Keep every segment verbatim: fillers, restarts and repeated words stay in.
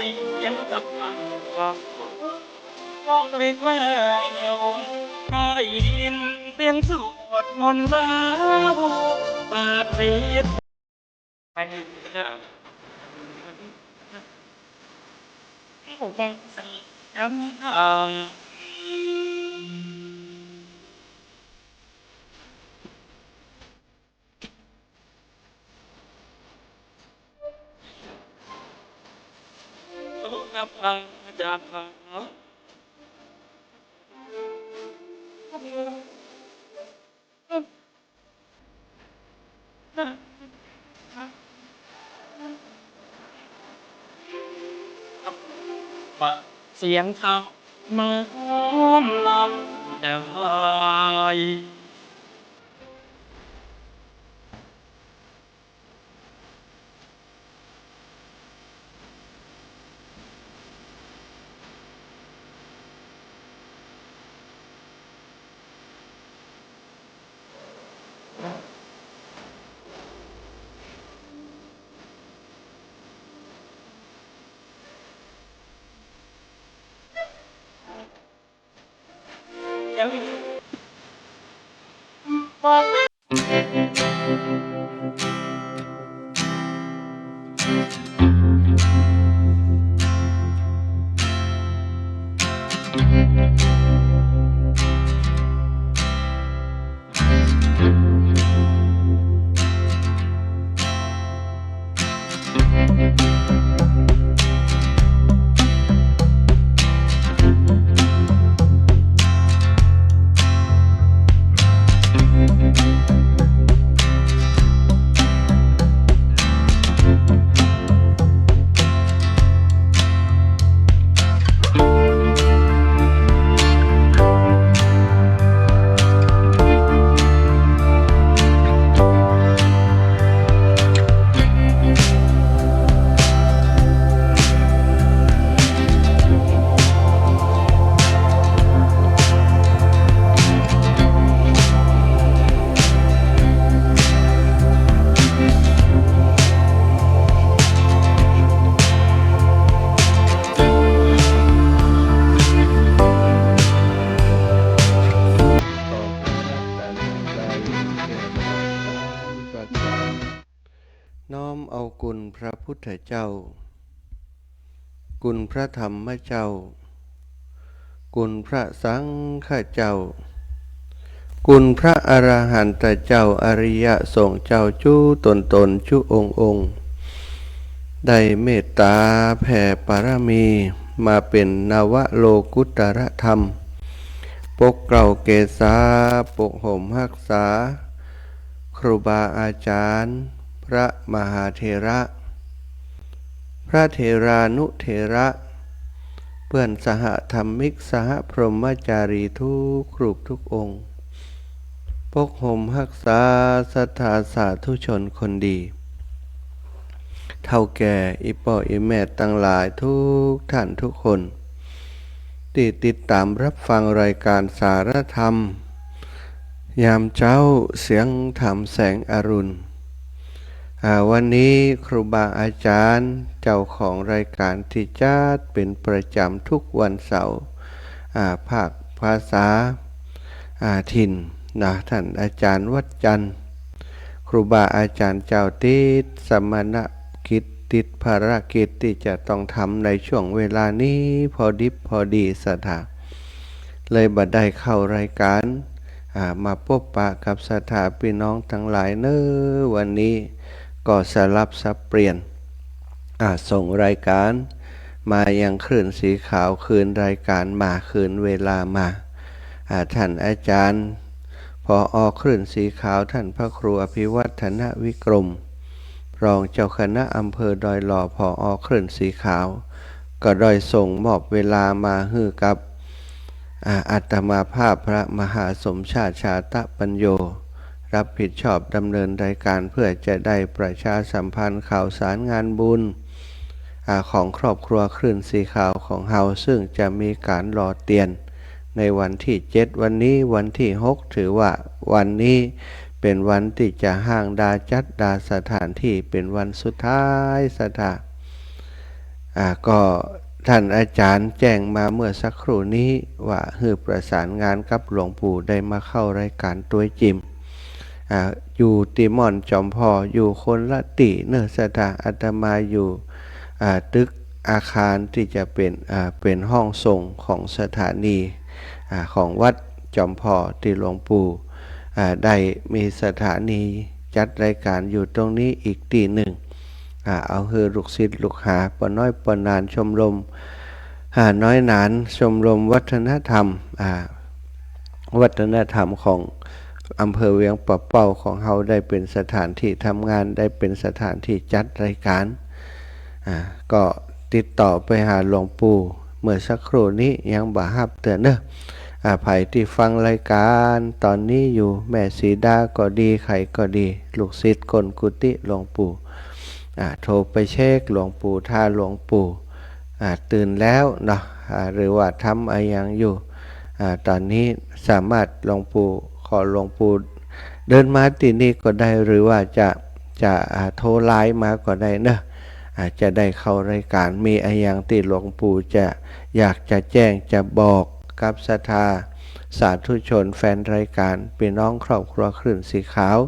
เสียงกับฟัง ได้ยินเสียงสวดมนต์แล้วเปิดเสียง ไป เสียงเขามาล้อมลำได้ น้อมเอาคุณพระพุทธเจ้า คุณพระธรรมเจ้า คุณพระสังฆเจ้า คุณพระอรหันตเจ้า อริยสงฆ์เจ้าจุ๊ตนตนจุ๊องค์องค์ ได้เมตตาแผ่ปารมีมาเป๋นนวโลกุตรธรรม ปกเกล้าเกษา ปกห่มฮักษา ครูบาอาจ๋ารย์ พระมหาเถระ พระเถรานุเถระ เปื้อนสหธรรมิก สหพรหมจารีทุกรูปทุกองค์ ปกห่มฮักษาศรัทธาสาธุชนคนดี เฒ่าแก่อี่ป้ออี่แม่ตังหลายทุกท่านทุกคน ตี้ติดต๋ามฮับฟังรายก๋านสารธรรม ยามเจ๊าเสียงธรรมแสงอรุณ อ่า วันนี้ครูบาอาจ๋ารย์เจ้าของรายก๋านตี้จัดเป๋นประจ๋ำทุกวันเสาร์ อ่า ภาคภาษา อ่า ถิ่นนะ ท่านอาจ๋ารย์วัดจันทร์ ครูบาอาจ๋ารย์เจ้าติดสมณกิจ ติดภารกิจตี้จะต้องทำในช่วงเวลานี้พอดิบพอดีศรัทธา เลยบ่ได้เข้ารายก๋าน อ่า มาปบปะกับศรัทธาปี้น้องตังหลายเนาะ วันนี้ก็สลับสับเปลี่ยน อ่า ส่งรายก๋านมายังคลื่นสีขาว คืนรายก๋านมา คืนเวลามา อ่า ท่านอาจ๋ารย์ ผอ.คลื่นสีขาว ท่านพระครูอภิวัฒนวิกรม รองเจ้าคณะอำเภอดอยหล่อ ผอ.คลื่นสีขาว ก็ได้ส่งมอบเวลามาหื้อกับ อ่า อาตมาภาพพระมหาสมชาติ ชาตะปัญโญ รับผิดชอบดำเนินรายก๋าน เพื่อจะได้ประชาสัมพันธ์ข่าวสารงานบุญ อ่า ของครอบครัวคลื่นสีขาวของเฮา ซึ่งจะมีก๋านหล่อเตียนในวันตี้เจ็ด วันนี้วันตี้หก ถือว่าวันนี้เป๋นวันตี้จะฮ้างดาจัดดาสถานตี้ เป๋นวันสุดท้ายศรัทธา อ่า ก็ท่านอาจ๋ารย์แจ้งมาเมื่อสักครู่นี้ว่า หื้อประสานงานกับหลวงปู่ได้มาเข้ารายก๋านตวยจิ่ม อ่า อยู่ตี้ม่อนจอมผ่อ อยู่คนละตี้เนาะศรัทธา อาตมาอยู่ อ่า ตึกอาคารตี้จะเป๋น อ่า เป๋นห้องส่งของสถานี อ่า ของวัดจอมผ่อตี้หลวงปู่ อ่า ได้มีสถานีจัดรายก๋านอยู่ตรงนี้อีกตี้นึ่ง อ่า เอาหื้อลูกศิษย์ลูกหา ป้อน้อยป้อนาน ชมรม อ่า น้อยหนาน ชมรมวัฒนธรรม อ่า วัฒนธรรมของอำเภอเวียงป่าเป้าของเฮาได้เป๋นสถานตี้ทำงาน ได้เป๋นสถานตี้จัดรายก๋าน อ่า ก็ติดต่อไปหาหลวงปู่ เมื่อสักครู่นี้ยังบ่ฮับเตื้อเนาะ อ่า ใผตี้ฟังรายก๋านต๋อนนี้อยู่ แม่สีดาก็ดี ใผก็ดี ลูกศิษย์ก้นกุฏิหลวงปู่ อ่า โทรไปเช็คหลวงปู่ ถ้าหลวงปู่ อ่า ตื่นแล้วเนาะ อ่า หรือว่าทำอะหยังอยู่ อ่า ต๋อนนี้สามารถหลวงปู่ ขอหลวงปู่เดินมาตี้นี่ก็ได้ หรือว่าจะ จะ อ่า โทรไลน์มาก็ได้เนาะ อ่า จะได้เข้ารายก๋าน มีอะหยังตี้หลวงปู่จะอยากจะแจ้งจะบอกกับศรัทธาสาธุชนแฟนรายก๋าน ปี้น้องครอบครัวคลื่นสีขาว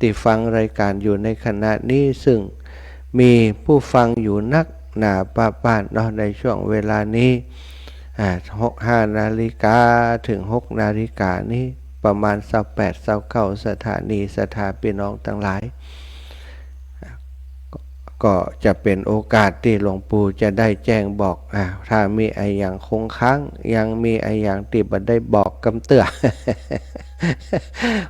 ตี้ฟังรายก๋านอยู่ในขณะนี้ ซึ่งมีผู้ฟังอยู่นักหนาปะป้านเนาะ ในช่วงเวลานี้ อ่า หก ห้านาฬิกาเถิงหกนาฬิกานี้ ประมาณซาวแปด ซาวเก้าสถานี ศรัทธาปี้น้องตังหลาย ก็จะเป๋นโอกาสตี้หลวงปู่จะได้แจ้งบอก อ่า ถ้ามีอะหยังคงค้าง ยังมีอะหยังตี้บ่ได้บอกกำเตื้อ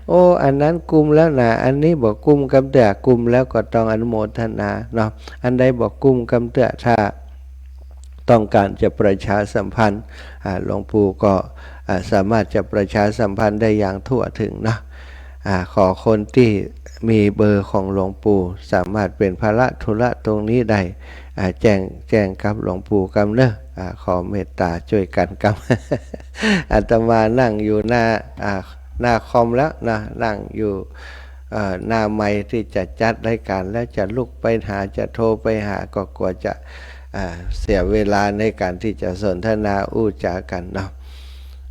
โอ้ อันนั้นกุมแล้วนะ อันนี้บ่กุมกำเตื้อ กุมแล้วก็ต้องอนุโมทนาเนาะ อันใดบ่กุมกำเตื้อ ถ้าต้องก๋านจะประชาสัมพันธ์ อ่า หลวงปู่ก็ อ่า สามารถจะประชาสัมพันธ์ได้อย่างทั่วถึงเนาะ อ่า ขอคนตี้มีเบอร์ของหลวงปู่ สามารถเป๋นภาระธุระตรงนี้ได้ อ่า แจ้ง แจ้งกับหลวงปู่กำเนาะ อ่า ขอเมตต๋าจ้วยกั๋นกำ อาตมานั่งอยู่หน้า อ่า หน้าคอมแล้วนะ นั่งอยู่ เอ่อ หน้าไมค์ตี้จะจัดรายก๋าน แล้วจะลุกไปหา จะโทรไปหา ก็กั๋วจะ อ่า เสียเวลาในก๋านตี้จะสนทนาอู้จ๋ากั๋นเนาะ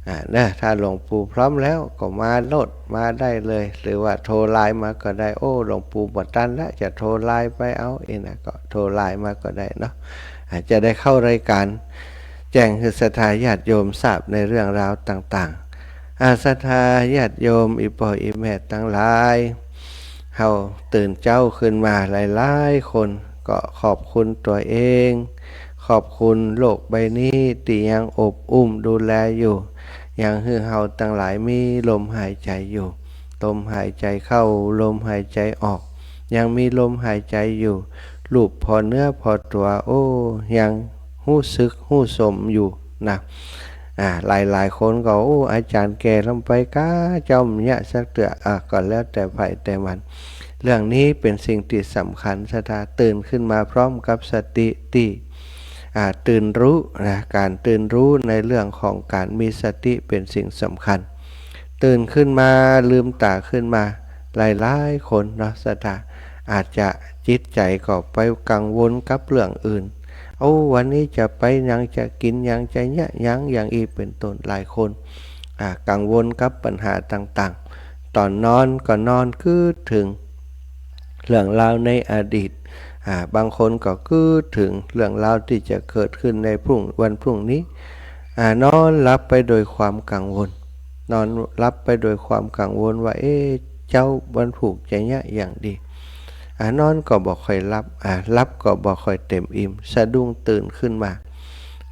อ่า นะ ถ้าหลวงปู่พร้อมแล้วก็มาโลด มาได้เลย หรือว่าโทรไลน์มาก็ได้ โอ้ หลวงปู่บ่ตันละ จะโทรไลน์ไปเอา เอ็นะ ก็โทรไลน์มาก็ได้เนาะ อาจจะได้เข้ารายการ แจ้งหื้อศรัทธาญาติโยมทราบในเรื่องราวต่างๆ อา ศรัทธาญาติโยม อี่ป้ออี่แม่ตังหลาย เฮาตื่นเจ๊าขึ้นมาหลายๆ คน ก็ขอบคุณตั๋วเอง ขอบคุณโลกใบนี้ตี้ยังอบอุ้มดูแลอยู่ ยังหื้อเฮาตังหลายมีลมหายใจ๋อยู่ ลมหายใจ๋เข้า ลมหายใจ๋ออก ยังมีลมหายใจ๋อยู่ ฮู้ผ่อเนื้อผ่อตั๋ว โอ้ ยังฮู้สึกฮู้สมอยู่นะ อ่า หลายๆ คนก็ โอ้ อาจ๋ารย์แก่ล้ำไปก๊า เจ๊าบ่เยียะสักเตื้อ อ่า ก็แล้วแต่ใผแต่มัน เรื่องนี้เป๋นสิ่งตี้สำคัญ ศรัทธา ตื่นขึ้นมาพร้อมกับสติตี้ อ่า ตื่นฮู้นะ ก๋านตื่นฮู้ในเรื่องของก๋านมีสติเป๋นสิ่งสำคัญ ตื่นขึ้นมา ลืมต๋าขึ้นมา หลายๆ คนเนาะ ศรัทธา อาจจะจิตใจ๋ก็ไปกังวลกับเรื่องอื่น โอ้ วันนี้จะไปหยัง จะกิ๋นหยัง จะเยียะหยัง อย่างอี้เป๋นต้น หลายคน อ่า กังวลกับปัญหาต่างๆ ต๋อนนอนก็นอนกึ๊ดเถิงเรื่องราวในอดีต อ่า บางคนก็กึ๊ดเถิงเรื่องราวตี้จะเกิดขึ้นในพรุ่ง วันพรุ่งนี้ อ่า นอนหลับไปโดยความกังวล นอนหลับไปโดยความกังวลว่า เอ๊ะ เจ๊าวันพูกจะเยียะหยังดี อ่า นอนก็บ่ค่อยหลับ อ่า หลับก็บ่ค่อยเต็มอิ่ม สะดุ้งตื่นขึ้นมา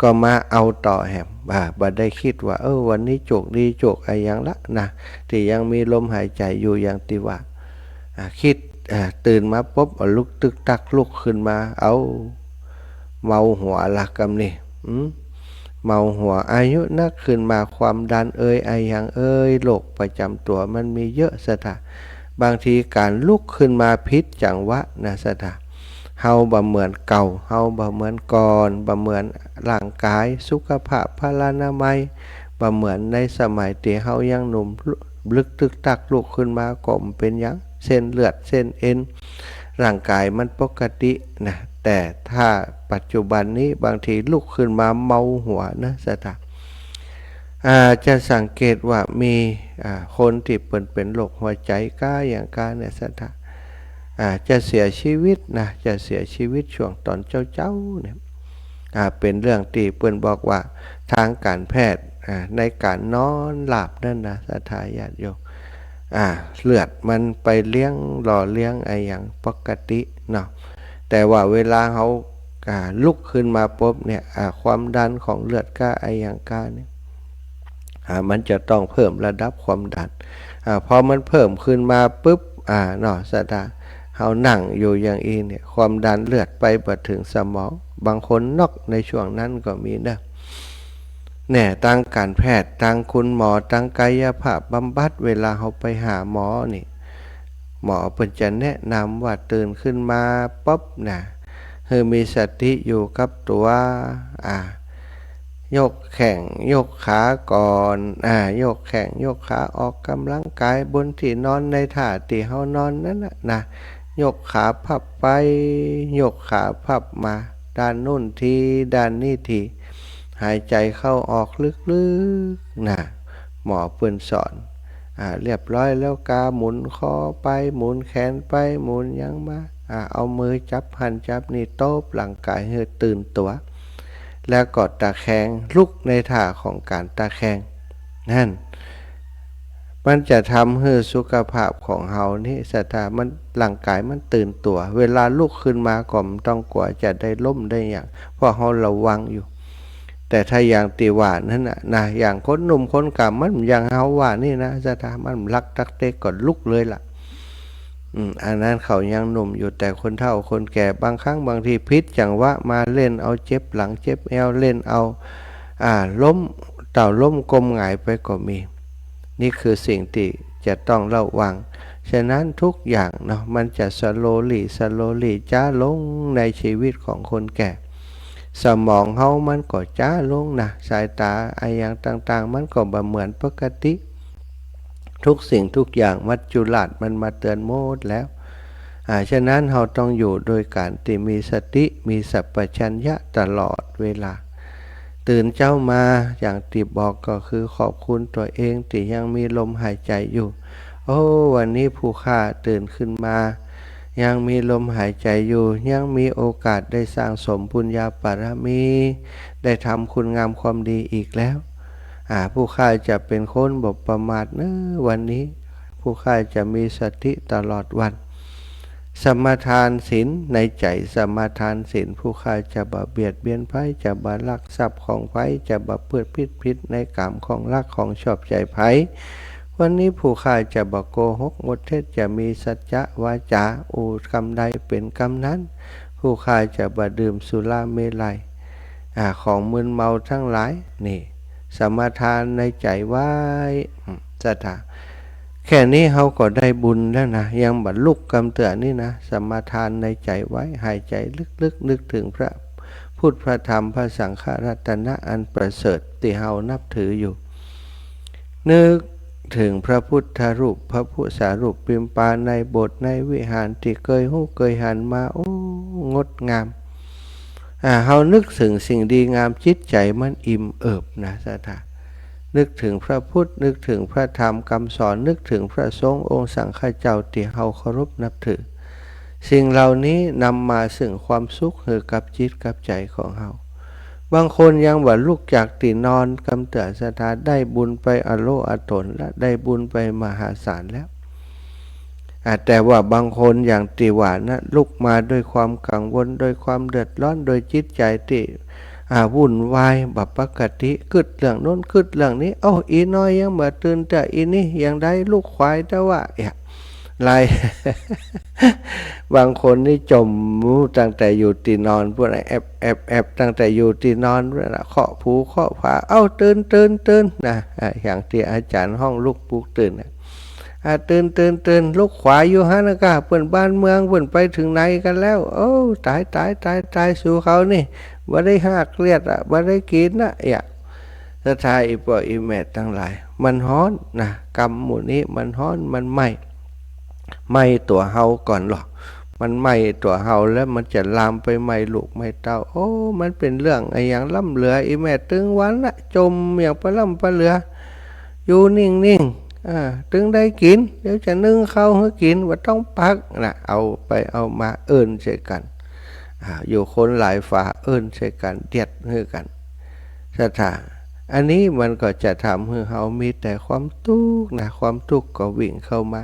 ก็มาเอาต่อแหม อ่า บ่ได้กึ๊ดว่า เออ วันนี้โจคดีโจคอะหยังละนะ ตี้ยังมีลมหายใจ๋อยู่อย่างตี้ว่า อ่า กึ๊ด อ่า ตื่นมาปุ๊บ เอาลุกตึกตักลุกขึ้นมา เอา เมาหัวละกำนี้ อืม เมาหัว อายุนักขึ้นมา ความดันเอย อะหยังเอย โรคประจ๋ำตั๋วมันมีเยอะ ศรัทธา บางทีก๋านลุกขึ้นมาผิดจังหวะนะ ศรัทธา เฮาบ่เหมือนเก่า เฮาบ่เหมือนก่อน บ่เหมือนร่างก๋าย สุขภาพพลานามัย บ่เหมือนในสมัยตี้เฮายังหนุ่ม ลุกตึกตักลุกขึ้นมาก็บ่เป๋นหยัง เส้นเลือดเส้นเอ็น ร่างก๋ายมันปกตินะ แต่ถ้าปัจจุบันนี้บางทีลุกขึ้นมาเมาหัวนะ ศรัทธา อ่า จะสังเกตว่ามี อ่า คนตี้เปิ้นเป๋นโรคหัวใจ๋ก๊าหยังก๊าเนี่ย ศรัทธา อ่า จะเสียชีวิตนะ จะเสียชีวิตช่วงต๋อนเจ๊าๆ เนี่ย อ่า เป๋นเรื่องตี้เปิ้นบอกว่าทางก๋านแพทย์ อ่า ในก๋านนอนหลับนั้นนะ ศรัทธาญาติโยม อ่า เลือดมันไปเลี้ยง หล่อเลี้ยงอะหยังปกติเนาะ แต่ว่าเวลาเฮา อ่า ลุกขึ้นมาปุ๊บเนี่ย อ่า ความดันของเลือดก๊าอะหยังก๊าเนี่ย อ่า มันจะต้องเพิ่มระดับความดัน อ่า พอมันเพิ่มขึ้นมาปุ๊บ อ่า เนาะ ศรัทธา เฮานั่งอยู่อย่างอี้เนี่ย ความดันเลือดไปบ่เถิงสมอง บางคนน็อกในช่วงนั้นก็มีเนาะ แน่ ตางก๋านแพทย์ ตางคุณหมอ ตางกายภาพบำบัด เวลาเฮาไปหาหมอนี่ หมอเปิ้นจะแนะนำว่าตื่นขึ้นมาปุ๊บนะ หื้อมีสติอยู่กับตั๋ว อ่า ยกแข้งยกขาก่อน อ่า ยกแข้งยกขา ออกก๋ำลังก๋ายบนตี้นอน ในท่าตี้เฮานอนนั้นน่ะนะ ยกขาพับไป ยกขาพับมา ด้านนู้นที ด้านนี้ที หายใจ๋เข้าออกลึกๆ นะ หมอเปิ้นสอน อ่า เรียบร้อยแล้วกาหมุนคอไป หมุนแขนไป หมุนหยังมา อ่า เอามือจับหั้นจับนี่ ตบร่างก๋ายหื้อตื่นตั๋ว แล้วก็ตะแคง ลุกในท่าของก๋านตะแคง นั่น มันจะทำหื้อสุขภาพของเฮานี่ ศรัทธา มัน ร่างก๋ายมันตื่นตั๋ว เวลาลุกขึ้นมาก็บ่ต้องกั๋วจะได้ล้มได้หยัง เพราะเฮาระวังอยู่ แต่ถ้าอย่างตี้ว่านั้นน่ะนะ อย่างคนหนุ่มคนก๋ำ มันอย่างเฮาว่านี่นะ ศรัทธา มันลักตั๊กเต๊กก็ลุกเลยล่ะ อืม อันนั้นเขายังหนุ่มอยู่ แต่คนเฒ่าคนแก่ บางครั้งบางทีผิดจังหวะมา เล่นเอาเจ็บหลังเจ็บแอว เล่นเอา อ่า ล้ม เต้าล้มก้มหงายไปก็มี นี่คือสิ่งตี้จะต้องระวัง ฉะนั้นทุกอย่างเนาะ มันจะ slowly slowly จ๊าลงในชีวิตของคนแก่ สมองเฮามันก็จ๊าลงนะ สายต๋าอะหยังต่างๆ มันก็บ่เหมือนปกติ ทุกสิ่งทุกอย่างมัจจุราชมันมาเตือนหมดแล้ว อ่า ฉะนั้นเฮาต้องอยู่โดยก๋านตี้มีสติ มีสัมปชัญญะตลอดเวลา ตื่นเจ๊ามา อย่างตี้บอกก็คือขอบคุณตั๋วเองตี้ยังมีลมหายใจ๋อยู่ โอ้ วันนี้ผู้ข้าตื่นขึ้นมา ยังมีลมหายใจ๋อยู่ ยังมีโอกาสได้สร้างสมปุญญาบารมี ได้ทำคุณงามความดีอีกแล้ว อ่า ผู้ข้าจะเป็นคนบ่ประมาทเนาะ วันนี้ ผู้ข้าจะมีสติตลอดวัน สมาทานศีลในใจ๋ สมาทานศีล ผู้ข้าจะบ่เบียดเบียนใผ จะบ่ลักทรัพย์ของใผ จะบ่ประพฤติผิดในกามของรักของชอบใจ๋ใผ วันนี้ผู้ข้าจะบ่โกหกมดเท็จ จะมีสัจจะวาจา อู้กำใดเป๋นกำนั้น ผู้ข้าจะบ่ดื่มสุราเมรัย อ่า ของมึนเมาทั้งหลาย นี่ สมาทานในใจ๋ไว้ อืม ศรัทธา แค่นี้เฮาก็ได้บุญแล้วนะ ยังบ่ลุกกำเตื้อนี่นะ สมาทานในใจ๋ไว้ หายใจ๋ลึกๆ นึกถึงพระพุทธ พระธรรม พระสังฆรัตนะอันประเสริฐตี้เฮานับถืออยู่ นึกถึงพระพุทธรูป พระพุทธรูปปิมปาในโบสถ์ในวิหารตี้เกยฮู้เกยหันมา โอ้ งดงาม อ่า เฮานึกถึงสิ่งดีงาม จิตใจ๋มันอิ่มเอิบนะ ศรัทธา นึกถึงพระพุทธ นึกถึงพระธรรมคำสอน นึกถึงพระสงฆ์องค์สังฆเจ้าตี้เฮาเคารพนับถือ สิ่งเหล่านี้นำมาซึ่งความสุขหื้อกับจิตกับใจ๋ของเฮา บางคนยังบ่ลุกจากตี้นอนกำเตื้อ ศรัทธา ได้บุญไปอโลอโถรละ ได้บุญไปมหาศาลแล้ว อ่า แต่ว่าบางคนอย่างตี้ว่านะ ลุกมาด้วยความกังวล ด้วยความเดือดร้อน ด้วยจิตใจ๋ตี้ อ่า วุ่นวายบ่ปกติ กึ๊ดเรื่องโน้นกึ๊ดเรื่องนี้ เอ้า อีน้อยยังบ่ตื่นเตื้อ อีนี่ยังได้ลุกขวายแต๊ว่า เอ๊ะ หลาย บางคนนี่จ่มตั้งแต่อยู่ตี้นอนปู้นนะ แอบ แอบ แอบ ตั้งแต่อยู่ตี้นอนปู้นนะ เคาะผูเคาะฝา เอ้า ตื่น ตื่น ตื่น นะ อ่า อย่างตี้อาจ๋ารย์ฮ้องลุกปลุกตื่นนะ อ่า ตื่น ตื่น ตื่น ลุกขวายอยู่หั้นนะก้า เปิ้นบ้านเมืองเปิ้นไปเถิงไหนกั๋นแล้ว โอ้ ต๋าย ต๋าย ต๋าย ต๋าย สูเขานี่ บ่ได้หากเลียดอะ บ่ได้กิ๋นนะ เอ๊ะ ศรัทธา อี่ป้ออี่แม่ตังหลาย มันฮ้อนนะ กำหมู่นี้มันฮ้อน มันไหม้ ไหม้ตั๋วเฮาก่อนลอ มันไหม้ตั๋วเฮาแล้วมันจะลามไปไหม้ลูกไหม้เต้า โอ้ มันเป๋นเรื่องอะหยังล้ำเหลือ อี่แม่ตึงวันนะ จ่มอย่างปะล้ำปะเหลือ อยู่นิ่งๆ อ่า ตึงได้กิ๋น เดี๋ยวจะนึ่งข้าวหื้อกิ๋น บ่ต้องปักนะ เอาไปเอามาเอิ้นใส่กั๋น อ่า อยู่คนหลายฝาเอิ้นใส่กั๋น เดียดหื้อกั๋น ศรัทธา อันนี้มันก็จะทำหื้อเฮามีแต่ความตุ๊กข์นะ ความตุ๊กข์ก็วิ่งเข้ามา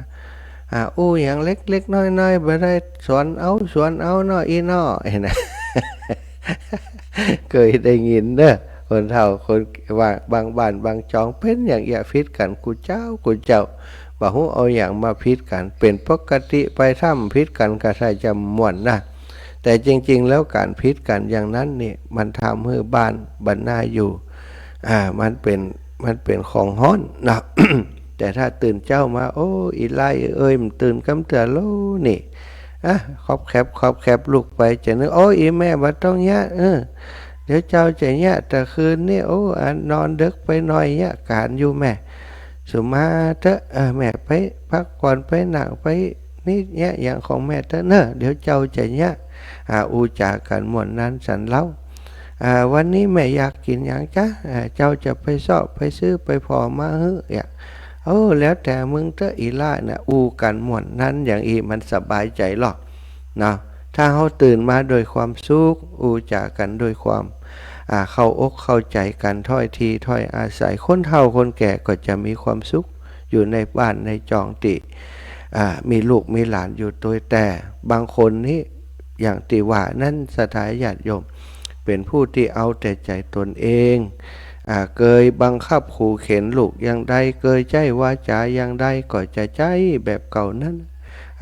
อ่า อู้หยังเล็กๆ น้อยๆ บ่ได้สวนเอา สวนเอาเนาะ อี่เนาะ หั้นนะ เกยได้ยินเนาะ คนเฒ่าคน ว่า บางบ้านบางจองเป๋นอย่างเอี้ย ผิดกั๋นกู้เจ๊ากู้เจ๊า บ่ฮู้เอาหยังมาผิดกั๋น เป๋นปกติไป ถ้าบ่ผิดกั๋นก็ถ้าจะม่วนนะ แต่จริงๆ แล้วก๋านผิดกั๋นอย่างนั้นนี่ มันทำหื้อบ้านบ่น่าอยู่ อ่า มันเป๋น มันเป๋นของฮ้อนเนาะ แต่ถ้าตื่นเจ๊ามา โอ้ อี่หลายเอ้ย บ่ตื่นกำเตื้อโลนี่ อ่ะ ขอบแขบ ขอบแขบลุกไป จะนึก โอ้ อี่แม่บ่ต้องเยียะ เออ เดี๋ยวเจ้าจะเยียะตะคืนนี่ โอ้ อ่ะ นอนเดิ็กไปหน่อย เยียะก๋านอยู่แม่ สุมาเต๊อะ เออ แม่ไปพักผ่อน ไปนั่งไปนี่ เยียะหยังของแม่เต๊อะเนาะ เดี๋ยวเจ้าจะเยียะ อ่า อู้จ๋ากั๋นม่วนนั้นสันเล่า อ่า วันนี้แม่อยากกิ๋นหยังจ๊ะ อ่า เจ้าจะไปเซาะไปซื้อไปผ่อมาหื้อ เอ๊ะ โอ้ แล้วแต่มึงเต๊อะ อี่หลายนะ อู้กั๋นม่วนนั้นอย่างอี้มันสบายใจ๋ลอ เนาะ ถ้าเฮาตื่นมาด้วยความสุข อู้จ๋ากั๋นด้วยความ อ่า เข้าอกเข้าใจ๋กั๋น ถ้อยทีถ้อยอาศัย คนเฒ่าคนแก่ก็จะมีความสุข อยู่ในบ้านในจองตี้ อ่า มีลูกมีหลานอยู่ตวย แต่บางคนนี่ อย่างตี้ว่านั้น ศรัทธาญาติโยม เป๋นผู้ตี้เอาแต่ใจ๋ตนเอง อ่า เกยบังคับขู่เข็ญลูกอย่างใด เกยใจ๊วาจาอย่างใด ก็จะใจ๊แบบเก่านั้น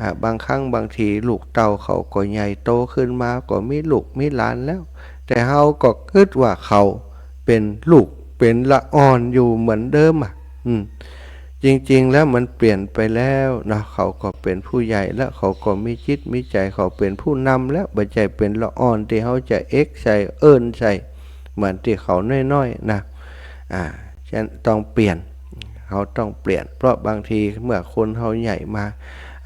อ่า บางครั้งบางทีลูกเต้าเขาก็ใหญ่โตขึ้นมา ก็มีลูกมีหลานแล้ว แต่เฮาก็กึ๊ดว่าเขาเป๋นลูกเป๋นละอ่อนอยู่เหมือนเดิมอะ อืม จริงๆ แล้วมันเปลี่ยนไปแล้วเนาะ เขาก็เป๋นผู้ใหญ่แล้ว เขาก็มีจิตมีใจ๋ เขาเป๋นผู้นำแล้ว บ่ใจ้เป๋นละอ่อนตี้เฮาจะเอ็กใส่เอิ้นใส่ เหมือนตี้เขาน้อยๆ นะ อ่า ฉะนั้นต้องเปลี่ยน เฮาต้องเปลี่ยน เพราะบางทีเมื่อคนเฮาใหญ่มา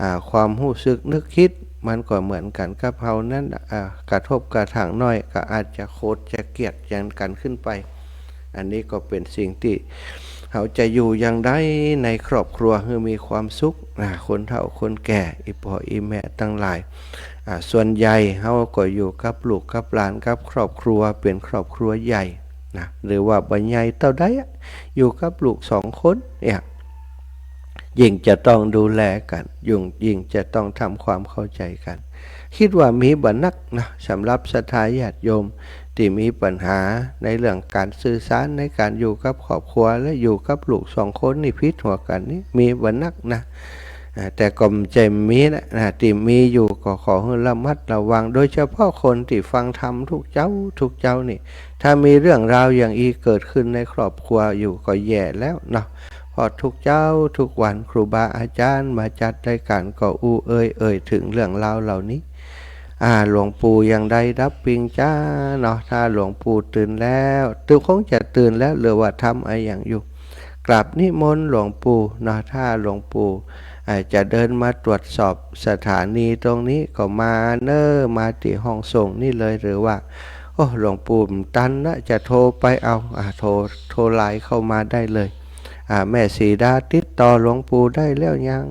อ่า ความฮู้สึกนึกกึ๊ด มันก็เหมือนกั๋นกับเฮานั้นน่ะ อ่า กระทบกระทั่งน้อยก็อาจจะโขดจะเกลียดหยังกั๋นขึ้นไป อันนี้ก็เป๋นสิ่งตี้เฮาจะอยู่อย่างใดในครอบครัวหื้อมีความสุข อ่า คนเฒ่าคนแก่ อี่ป้ออี่แม่ตังหลาย อ่า ส่วนใหญ่เฮาก็อยู่กับลูกกับหลานกับครอบครัว เป๋นครอบครัวใหญ่นะ หรือว่าบ่ใหญ่เต้าใดอะ อยู่กับลูกสองคนเนี่ย ยิ่งจะต้องดูแลกั๋น ยิ่ง ยิ่งจะต้องทำความเข้าใจ๋กั๋น กึ๊ดว่ามีบ่นักนะ สำหรับศรัทธาญาติโยมตี้มีปัญหาในเรื่องก๋านสื่อสาร ในก๋านอยู่กับครอบครัว และอยู่กับลูกสองคนนี่ผิดหัวกั๋นนี่ มีบ่นักนะ อ่า แต่ก็บ่ใจ้บ่มีนะ นะ ตี้มีอยู่ก็ขอหื้อระมัดระวัง โดยเฉพาะคนตี้ฟังธรรมทุกเจ๊าทุกเจ๊านี่ ถ้ามีเรื่องราวอย่างอี้เกิดขึ้นในครอบครัวอยู่ก็แย่แล้วเนาะ เพราะทุกเจ๊าทุกวันครูบาอาจ๋ารย์มาจัดรายก๋านก็อู้เอ่ย เอ่ยเถิงเรื่องราวเหล่านี้ อ่า หลวงปู่ยังได้ดับปิงจ๊าเนาะ ถ้าหลวงปู่ตื่นแล้ว ตึงคงจะตื่นแล้ว หรือว่าทำอะหยังอยู่ กราบนิมนต์หลวงปู่เนาะ ถ้าหลวงปู่ อ่า จะเดินมาตรวจสอบสถานีตรงนี้ก็มาเน่อ มาตี้ห้องส่งนี่เลย หรือว่า โอ้ หลวงปู่บ่ตันนะ จะโทรไปเอา อ่า โทร โทรไลน์เข้ามาได้เลย อ่า แม่ศรีดาติดต่อหลวงปู่ได้แล้วยัง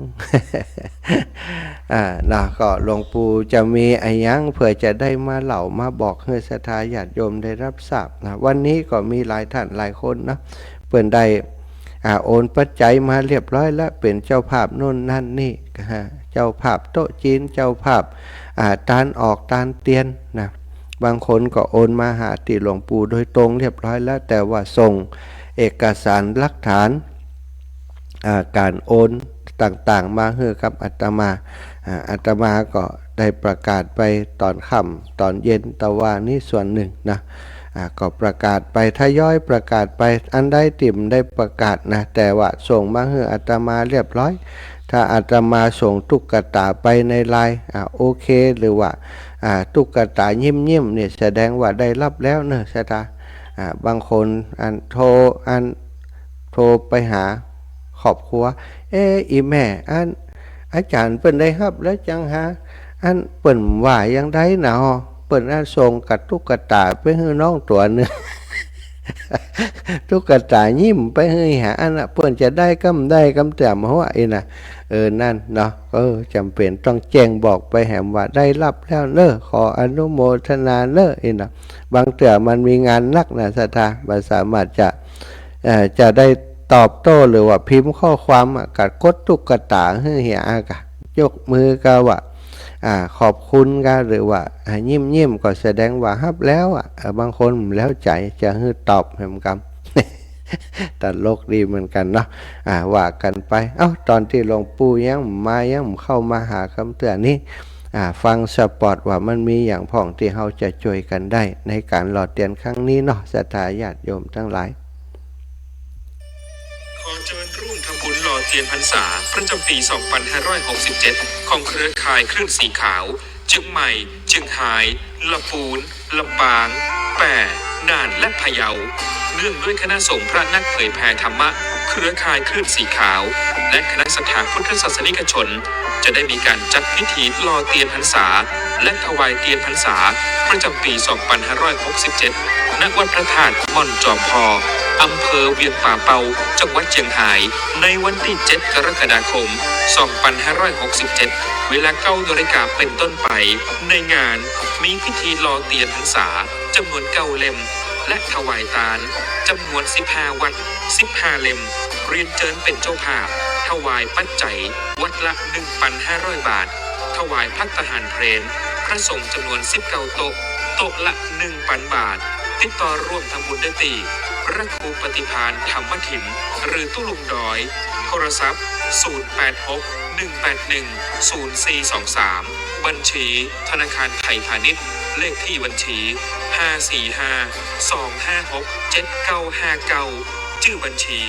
อ่า นะ ก็หลวงปู่จะมีอะหยังเผื่อจะได้มาเล่ามาบอกหื้อศรัทธาญาติโยมได้รับทราบนะ วันนี้ก็มีหลายท่านหลายคนนะ เปิ้นได้ อ่า โอนปัจจัยมาเรียบร้อยแล้ว เป๋นเจ้าภาพโน่นนั่นนี่ ฮะ เจ้าภาพโต๊ะจีน เจ้าภาพ อ่า ตานออกตานเตียนนะ บางคนก็โอนมาหาตี้หลวงปู่โดยตรงเรียบร้อยแล้ว แต่ว่าส่งเอกสารหลักฐาน อ่า ก๋านโอนต่างๆ มาหื้อกับอาตมา อ่า อาตมาก็ได้ประกาศไปต๋อนค่ำต๋อนเย็นตะวานี้ส่วนนึ่งนะ อ่า ก็ประกาศไป ทยอยประกาศไป อันใดตี้บ่ได้ประกาศนะ แต่ว่าส่งมาหื้ออาตมาเรียบร้อย ถ้าอาตมาส่งตุ๊กตาไปในไลน์ อ่า โอเค หรือว่า อ่า ตุ๊กตายิ้มๆ นี่แสดงว่าได้ฮับแล้วเน่อศรัทธา อ่า บางคนอันโทร อันโทรไปหาครอบครัว เอ๊ะ อี่แม่ อัน อาจ๋ารย์เปิ้นได้ฮับแล้วจังหา อันเปิ้นว่าอย่างใดนะฮอ เปิ้นอันส่งกะตุ๊กตาไปหื้อน้องตั๋วนึ่ง ตุ๊กตายิ้มไปหื้อหา อันน่ะ เปิ้นจะได้กำ ได้กำเตื้อบ่ฮู้อะ อี้นะ เออ นั่นเนาะ เออ จ๋ำเป๋นต้องแจ้งบอกไปแหมว่าได้ฮับแล้วเน่อ ขออนุโมทนาเน่อ อี้นะ บางเตื้อมันมีงานหนักนะศรัทธา บ่สามารถจะ เอ่อ จะได้ตอบโต้หรือว่าพิมพ์ข้อความอะ กะกดตุ๊กตาหื้อเหียอะกะ ยกมือกาว่า อ่า ขอบคุณกา หรือว่า อ่า ยิ้มๆ ก็แสดงว่าฮับแล้วอะ เอ่อ บางคนบ่แล้วใจ๋ จะหื้อตอบแหมกำ ตลกดีเหมือนกั๋นเนาะ อ่า ว่ากั๋นไป เอ้า ต๋อนตี้หลวงปู่ยังบ่มา ยังบ่เข้ามาหากำเตื้อนี้ อ่า ฟังสปอตว่ามันมีหยังพ่องตี้เฮาจะจ้วยกั๋นได้ในก๋านหล่อเตียนครั้งนี้เนาะ ศรัทธาญาติโยมตังหลาย ขอเจิญร่วมทำบุญหล่อเตียนพรรษาประจำปี สองพันห้าร้อยหกสิบเจ็ด ของเครือข่ายคลื่นสีขาว เจียงใหม่ เจียงฮาย ละปูน ลำปาง แป้ น่าน และพะเยา เนื่องด้วยคณะสงฆ์พระนักเผยแผ่ธรรมะ เครือข่ายคลื่นสีขาว และคณะศรัทธาพุทธศาสนิกชน จะได้มีการจัดพิธีหล่อเตียนพรรษา และถวายเตียนพรรษา ประจำปี สองพันห้าร้อยหกสิบเจ็ด ณ วัดพระธาตุม่อนจอมพอ อำเภอเวียงป่าเปา จังหวัดเจียงฮาย ในวันตี้ เจ็ด กรกฎาคม สองพันห้าร้อยหกสิบเจ็ด เวลา เก้า นาฬิกาเป็นต้นไป ในงานมีพิธีหล่อเตียนพรรษา จำนวน เก้า เล่ม และถวายตาน จำนวน สิบห้า วัด สิบห้า เล่ม เรียนเจิญเป็นเจ้าภาพ ถวายปัจจัย วัดละ หนึ่งพันห้าร้อย บาท ถวายภัตตาหารเพล พระสงฆ์จำนวน สิบเก้า โต๊ะ โต๊ะละ หนึ่งพัน บาท ติดต่อร่วมทำบุญได้ตี้ พระครูปฏิภาณธรรมถิน หรือตุ๊ลุงดอย โทรศัพท์ ศูนย์แปดหก หนึ่งแปดหนึ่ง ศูนย์สี่สองสาม บัญชี ธนาคารไทยพาณิชย์ เลขที่บัญชี ห้าสี่ห้า สองห้าหก เจ็ดเก้าห้าเก้า จื้อบัญชี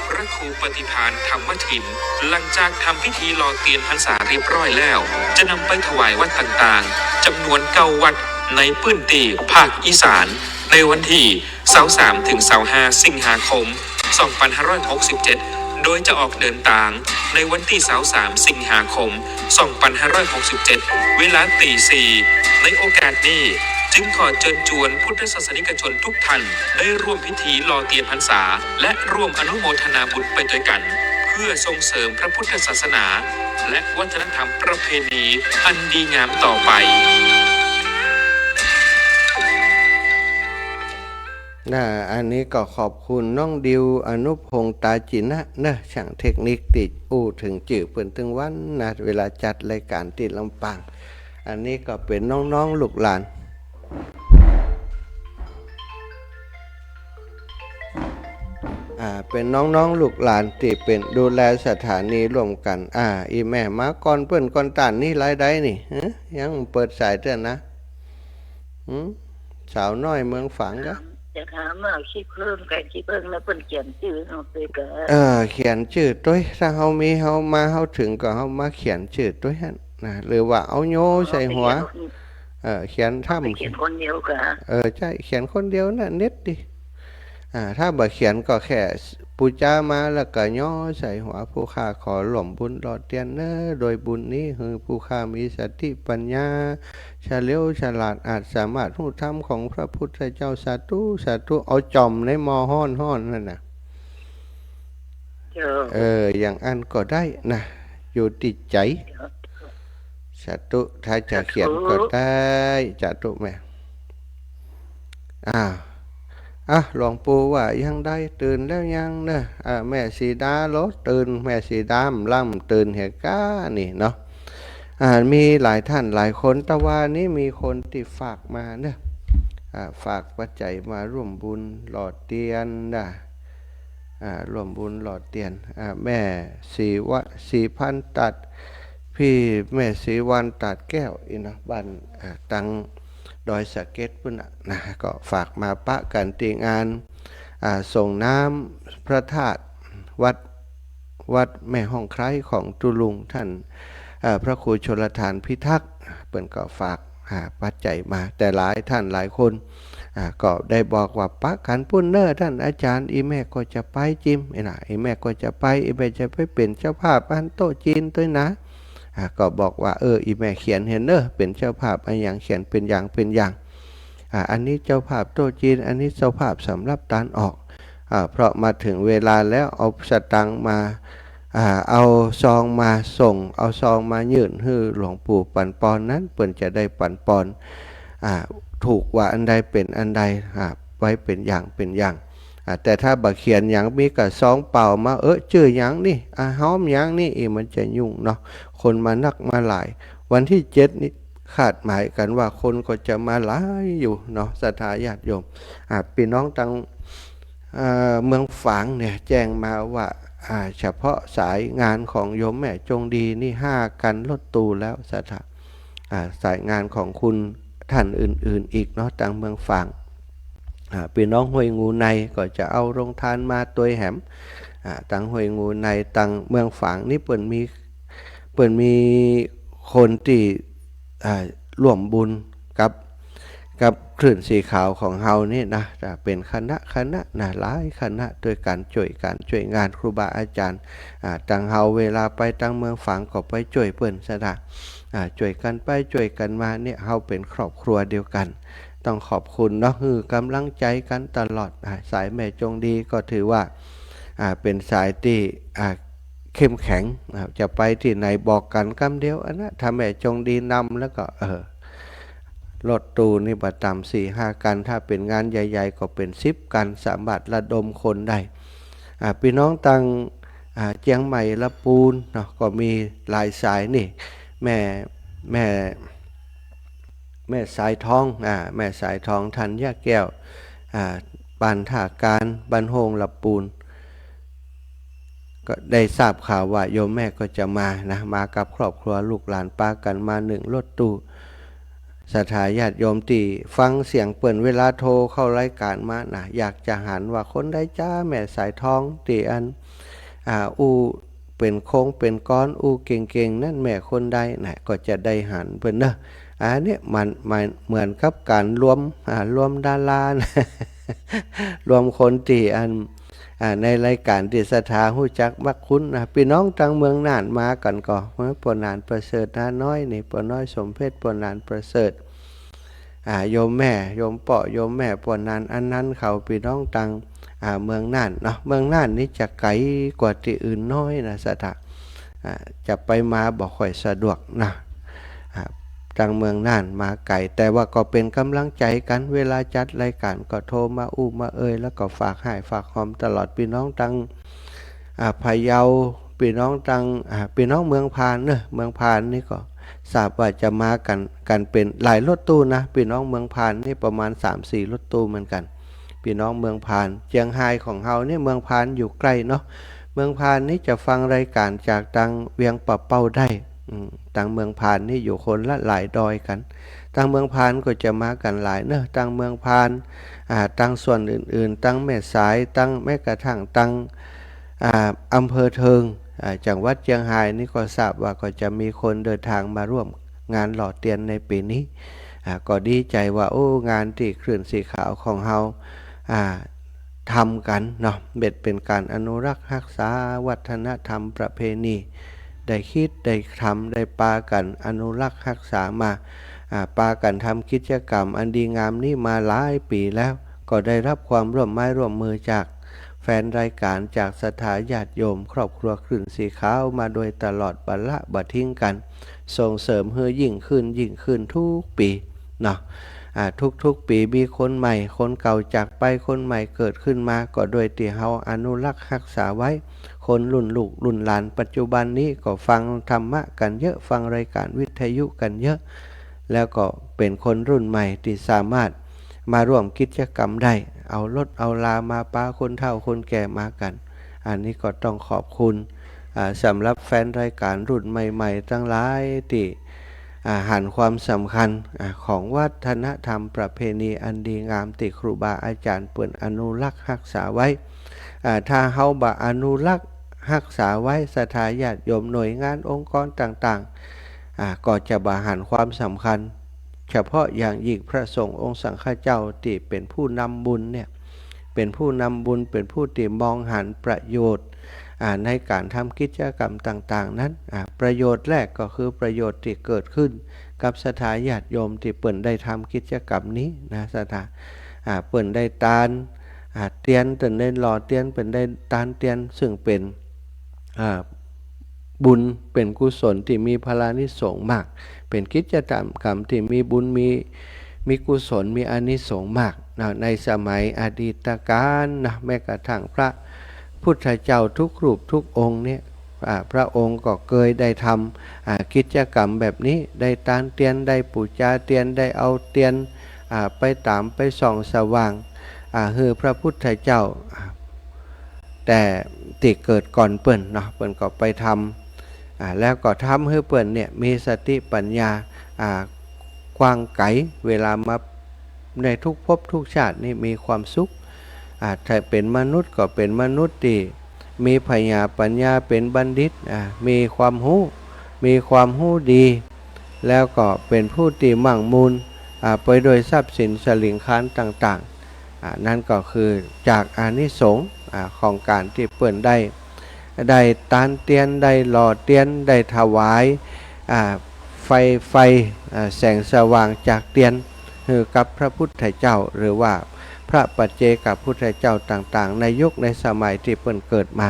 พระครูปฏิภาณธรรมถิน หลังจากทำพิธีหล่อเตียนพรรษาเรียบร้อยแล้ว จะนำไปถวายวัดต่างๆ จำนวน เก้า วัดในพื้นที่ภาคอีสาน ในวันตี้ ซาวสาม ถึง ซาวห้า สิงหาคม สองพันห้าร้อยหกสิบเจ็ด โดยจะออกเดินตางในวันตี้ ซาวสาม สิงหาคม สองพันห้าร้อยหกสิบเจ็ด เวลาตีสี่ ในโอกาสนี้ จึงขอเจิญจวนพุทธศาสนิกชนทุกท่านได้ร่วมพิธีหล่อเตียนพรรษา และร่วมอนุโมทนาบุญไปตวยกั๋น เพื่อส่งเสริมพระพุทธศาสนา และวัฒนธรรมประเพณีอันดีงามต่อไป น่ะ อันนี้ก็ขอบคุณน้องดิว อนุพงษ์ ตาจินะเนอะ ช่างเทคนิคตี้อู้เถิงจื้อเปิ้นตึงวันนะ เวลาจัดรายก๋านตี้ลำปาง อันนี้ก็เป๋นน้องๆ ลูกหลาน อ่า เป๋นน้องๆ ลูกหลานตี้เป๋นดูแลสถานีร่วมกั๋น อ่า อี่แม่มาก่อนเปิ้นก่อนต้านนี้หลายใดนี่ ฮะ ยังเปิดสายเตื้อนะ หืม สาวน้อยเมืองฝางก็ จะถามว่าขี้ผึ้งกับขี้ผึ้งแล้วเปิ้นเขียนจื้อเอาไปก็ เออ เขียนจื้อตวย ถ้าเฮามีเฮามาเฮาเถิงก็เฮามาเขียนจื้อตวยหั้นนะ หรือว่าเอาโยใส่หัว เอาไปเขียน เออ เขียนถ้ำ เอาไปเขียนคนเดียวก็ เออ ใจ้ เขียนคนเดียวน่ะ เน็ตดี อ่า ถ้าบ่เขียนก็แค่ปู๋จามาแล้วก็ย่อใส่หัว ผู้ข้าขอร่วมบุญหล่อเตียนเน้อ โดยบุญนี้หื้อผู้ข้ามีสติปัญญา เฉลียวฉลาด อาจสามารถฮู้ธรรมของพระพุทธเจ้า สาธุ สาธุ เอาจ่อมในหม้อฮ้อนๆ นั่นน่ะ เจ้า เออ อย่างอั้นก็ได้นะ อยู่ตี้ใจ๋ เจ้า สาธุ ถ้าจะเขียนก็ได้ สาธุ สาธุแม่ อ่า อ่ะ หลวงปู่ว่ายังใด ตื่นแล้วยังเนอะ อ่า แม่สีดาโลดตื่น แม่สีดาล้ำตื่นเหตุก้านี่เนาะ อ่า มีหลายท่านหลายคน แต่ว่านี้มีคนตี้ฝากมาเนอะ อ่า ฝากปัจจัยมาร่วมบุญหล่อเตียนนะ อ่า ร่วมบุญหล่อเตียน อ่า แม่ศรีวะ ศรีพันธุ์ตัด พี่แม่ศรีวรรณตัดแก้วอี้เนาะ บ้าน อ่า ตังดอยสะเก็ดปู้นน่ะนะ ก็ฝากมาปะกั๋นตี้งาน อ่า ส่งน้ำพระธาตุวัด วัดแม่ฮ่องไคร้ของตุ๊ลุงท่าน เอ่อ พระครูชลธารพิทักษ์ เปิ้นก็ฝาก อ่า ปัจจัยมา แต่หลายท่านหลายคน อ่า ก็ได้บอกว่าปะกั๋นปู้นเน้อต้านอาจ๋ารย์ อี่แม่ก็จะไปจิม อี้น่ะ อี่แม่ก็จะไป อี่แม่จะไปเป๋นเจ้าภาพอันโต๊ะจีนตวยนะ อ่า ก็บอกว่า เออ อี่แม่เขียนหั้นเน้อ เป๋นเจ้าภาพอะหยัง เขียนเป๋นอย่างเป๋นอย่าง อ่า อันนี้เจ้าภาพโต๊ะจีน อันนี้เจ้าภาพสำหรับตานออก อ่า เพราะมาเถิงเวลาแล้วเอาสตางค์มา อ่า เอาซองมาส่ง เอาซองมายื่นหื้อหลวงปู่ปั๋นปอนนั้น เปิ้นจะได้ปั๋นปอน อ่า ถูกว่าอันใดเป๋นอันใด อ่า ไว้เป๋นอย่างเป๋นอย่าง อ่า แต่ถ้าบ่เขียนหยัง มีก้าซองเปล่ามา เออ จื้อหยังนี่ อ่า ฮ้อมหยังนี่ อี้มันจะยุ่งเนาะ คนมานักมาหลาย วันตี้เจ็ดนี่คาดหมายกั๋นว่าคนก็จะมาหลายอยู่เนาะ ศรัทธาญาติโยม อ่า ปี้น้องตัง เอ่อ เมืองฝางเนี่ยแจ้งมาว่า อ่า เฉพาะสายงานของโยมแม่จงดีนี่ห้ากั๋นรถตู้แล้ว ศรัทธา อ่า สายงานของคุณท่านอื่นๆ อีกเนาะ ตังเมืองฝาง อ่า ปี้น้องห้วยงูในก็จะเอาโฮงทานมาตวยแหม อ่า ตังห้วยงูใน ตังเมืองฝางนี่เปิ้นมี เปิ้นมีคนตี้ อ่า ร่วมบุญกับ กับคลื่นสีขาวของเฮานี่นะ อ่า เป๋นคณะคณะนะ หลายคณะตวยกั๋น จ้วยกั๋น จ้วยงานครูบาอาจ๋ารย์ อ่า ตังเฮาเวลาไปตังเมืองฝางก็ไปจ้วยเปิ้น ศรัทธา อ่า จ้วยกั๋นไปจ้วยกั๋นมาเนี่ย เฮาเป๋นครอบครัวเดียวกั๋น ต้องขอบคุณเนาะ หื้อก๋ำลังใจ๋กั๋นตลอด อ่า สายแม่จงดีก็ถือว่า อ่า เป๋นสายตี้ อ่า เข้มแข็ง อ่า จะไปตี้ไหนบอกกั๋นกำเดียวอันนะ ถ้าแม่จงดีนำแล้วก็ เออ รถตู้นี่บ่ต่ำสี่ห้ากั๋น ถ้าเป๋นงานใหญ่ๆ ก็เป๋นสิบกั๋น สามารถระดมคนได้ อ่า ปี้น้องตัง อ่า เจียงใหม่ละปูนเนาะ ก็มีหลายสายนี่ แม่ แม่ แม่สายทอง อ่า แม่สายทอง ธัญญาแก้ว อ่า บ้านท่ากาญ บ้านโฮงละปูน ก็ได้ทราบข่าวว่าโยมแม่ก็จะมานะ มากับครอบครัวลูกหลานปากั๋นมาหนึ่งรถตู้ ศรัทธาญาติโยมตี้ฟังเสียงเปิ้นเวลาโทรเข้ารายก๋านมานะ อยากจะหันว่าคนใดจ๊าแม่สายทองตี้อัน อ่า อู้เป๋นโครงเป๋นก้อน อู้เก่งๆ นั้นแม่คนใดนะ ก็จะได้หันเปิ้นเนาะ อันเนี้ยมัน มันเหมือนกับก๋านรวม อ่า รวมดารานะ รวมคนตี้อัน อ่า ในรายก๋านตี้ศรัทธาฮู้จักมักคุ้นนะ ปี้น้องตังเมืองน่านมากั๋นก่อ ป้อหนานประเสริฐ น้าน้อยนี่ ป้อน้อยสมเพชร ป้อหนานประเสริฐ อ่า โยมแม่ โยมเป้อ โยมแม่ป้อนัน อันนั้นเขา ปี้น้องตัง อ่า เมืองน่านเนาะ เมืองน่านนี้จะไก๋กว่าตี้อื่นน้อยนะศรัทธา อ่า จะไปมาบ่ค่อยสะดวกนะ อ่า ตังเมืองน่านมาไก๋ แต่ว่าก็เป๋นก๋ำลังใจ๋กั๋น เวลาจัดรายก๋านก็โทรมาอู้มาเอ่ย แล้วก็ฝากฮ้ายฝากหอมตลอด ปี้น้องตัง อ่า พะเยา ปี้น้องตัง อ่า ปี้น้องเมืองพานเนาะ เมืองพานนี่ก็ทราบว่าจะมากั๋น กั๋นเป๋นหลายรถตู้นะ ปี้น้องเมืองพานนี่ประมาณสามสี่รถตู้เหมือนกั๋น ปี้น้องเมืองพาน เจียงฮายของเฮานี่ เมืองพานอยู่ใก้เนาะ เมืองพานนี่จะฟังรายก๋านจากตังเวียงป่าเป้าได้ อืม ตังเมืองพานนี่อยู่คนละหลายดอยกั๋น ตังเมืองพานก็จะมากั๋นหลายเนาะ ตังเมืองพาน อ่า ตังส่วนอื่นๆ ตังแม่สาย ตังแม้กระทั่งตัง อ่า อำเภอเทิง อ่า จังหวัดเจียงฮายนี่ก็ทราบว่าก็จะมีคนเดินทางมาร่วมงานหล่อเตียนในปี๋นี้ อ่า ก็ดีใจ๋ว่า โอ้ งานตี้คลื่นสีขาวของเฮา อ่า ทำกั๋นเนาะ เป๋น เป๋นก๋านอนุรักษ์ฮักษาวัฒนธรรมประเพณี ได้กึ๊ดได้ทำ ได้ปากั๋นอนุรักษ์ฮักษามา อ่า ปากั๋นทำกิจกรรมอันดีงามนี้มาหลายปี๋แล้ว ก็ได้รับความร่วมไม้ร่วมมือจากแฟนรายก๋าน จากศรัทธาญาติโยม ครอบครัวคลื่นสีขาวมาโดยตลอด บ่ละบ่ทิ้งกั๋น ส่งเสริมหื้อยิ่งขึ้น ยิ่งขึ้นทุกปี๋เนาะ อ่า ทุกๆ ปี๋มีคนใหม่ คนเก่าจากไป คนใหม่เกิดขึ้นมา ก็ด้วยตี้เฮาอนุรักษ์ฮักษาไว้ คนรุ่นลูกรุ่นหลานปัจจุบันนี้ก็ฟังธรรมะกั๋นเยอะ ฟังรายก๋านวิทยุกั๋นเยอะ แล้วก็เป๋นคนรุ่นใหม่ตี้สามารถมาร่วมกิจกรรมได้ เอารถเอาลามาปาคนเฒ่าคนแก่มากั๋น อันนี้ก็ต้องขอบคุณ อ่า สำหรับแฟนรายก๋านรุ่นใหม่ๆ ตังหลายตี้ อ่า หันความสำคัญ อ่า ของวัฒนธรรมประเพณีอันดีงามตี้ครูบาอาจ๋ารย์เปิ้นอนุรักษ์ฮักษาไว้ อ่า ถ้าเฮาบ่อนุรักษ์ฮักษาไว้ ศรัทธาญาติโยม หน่วยงานองค์กรต่างๆ อ่า ก็จะบ่หันความสำคัญ เฉพาะอย่างยิ่งพระสงฆ์องค์สังฆเจ้าตี้เป๋นผู้นำบุญเนี่ย เป๋นผู้นำบุญ เป๋นผู้ตี้มองหันประโยชน์ อ่า ในก๋านทำกิจกรรมต่างๆ นั้น อ่า ประโยชน์แรกก็คือประโยชน์ตี้เกิดขึ้นกับศรัทธาญาติโยมตี้เปิ้นได้ทำกิจกรรมนี้นะ ศรัทธา อ่า เปิ้นได้ตาน อ่า เตียน เปิ้นได้หล่อเตียน เปิ้นได้ตานเตียน ซึ่งเป๋น อ่า บุญเป๋นกุศลตี้มีพลานิสงส์มาก เป๋นกิจกรรมตี้มีบุญ มี มีกุศล มีอานิสงส์มากนะ ในสมัยอดีตกาลนะ แม้กระทั่งพระพุทธเจ้าทุกรูปทุกองค์เนี่ย อ่า พระองค์ก็เกยได้ทำ อ่า กิจกรรมแบบนี้ ได้ตานเตียน ได้ปู๋จาเตียน ได้เอาเตียน อ่า ไปต๋ามไปส่องสว่าง อ่า หื้อพระพุทธเจ้า อ่า แต่ตี้เกิดก่อนเปิ้นเนาะ เปิ้นก็ไปทำ อ่า แล้วก็ทำหื้อเปิ้นเนี่ยมีสติปัญญา อ่า กว้างไกล เวลามาในทุกภพทุกชาตินี่มีความสุข อ่า ถ้าเป๋นมนุษย์ก็เป๋นมนุษย์ตี้มีผญาปัญญา เป๋นบัณฑิต อ่า มีความฮู้ มีความฮู้ดี แล้วก็เป๋นผู้ตี้มั่งมูน อ่า ไปด้วยทรัพย์สินสลิงคารต่างๆ อ่า นั้นก็คือจากอานิสงส์ อ่า ของก๋านตี้เปิ้นได้ ได้ตานเตียน ได้หล่อเตียน ได้ถวาย อ่า ไฟ ไฟ อ่า แสงสว่างจากเตียน หื้อกับพระพุทธเจ้า หรือว่าพระปัจเจกพุทธเจ้าต่างๆ ในยุคในสมัยตี้เปิ้นเกิดมา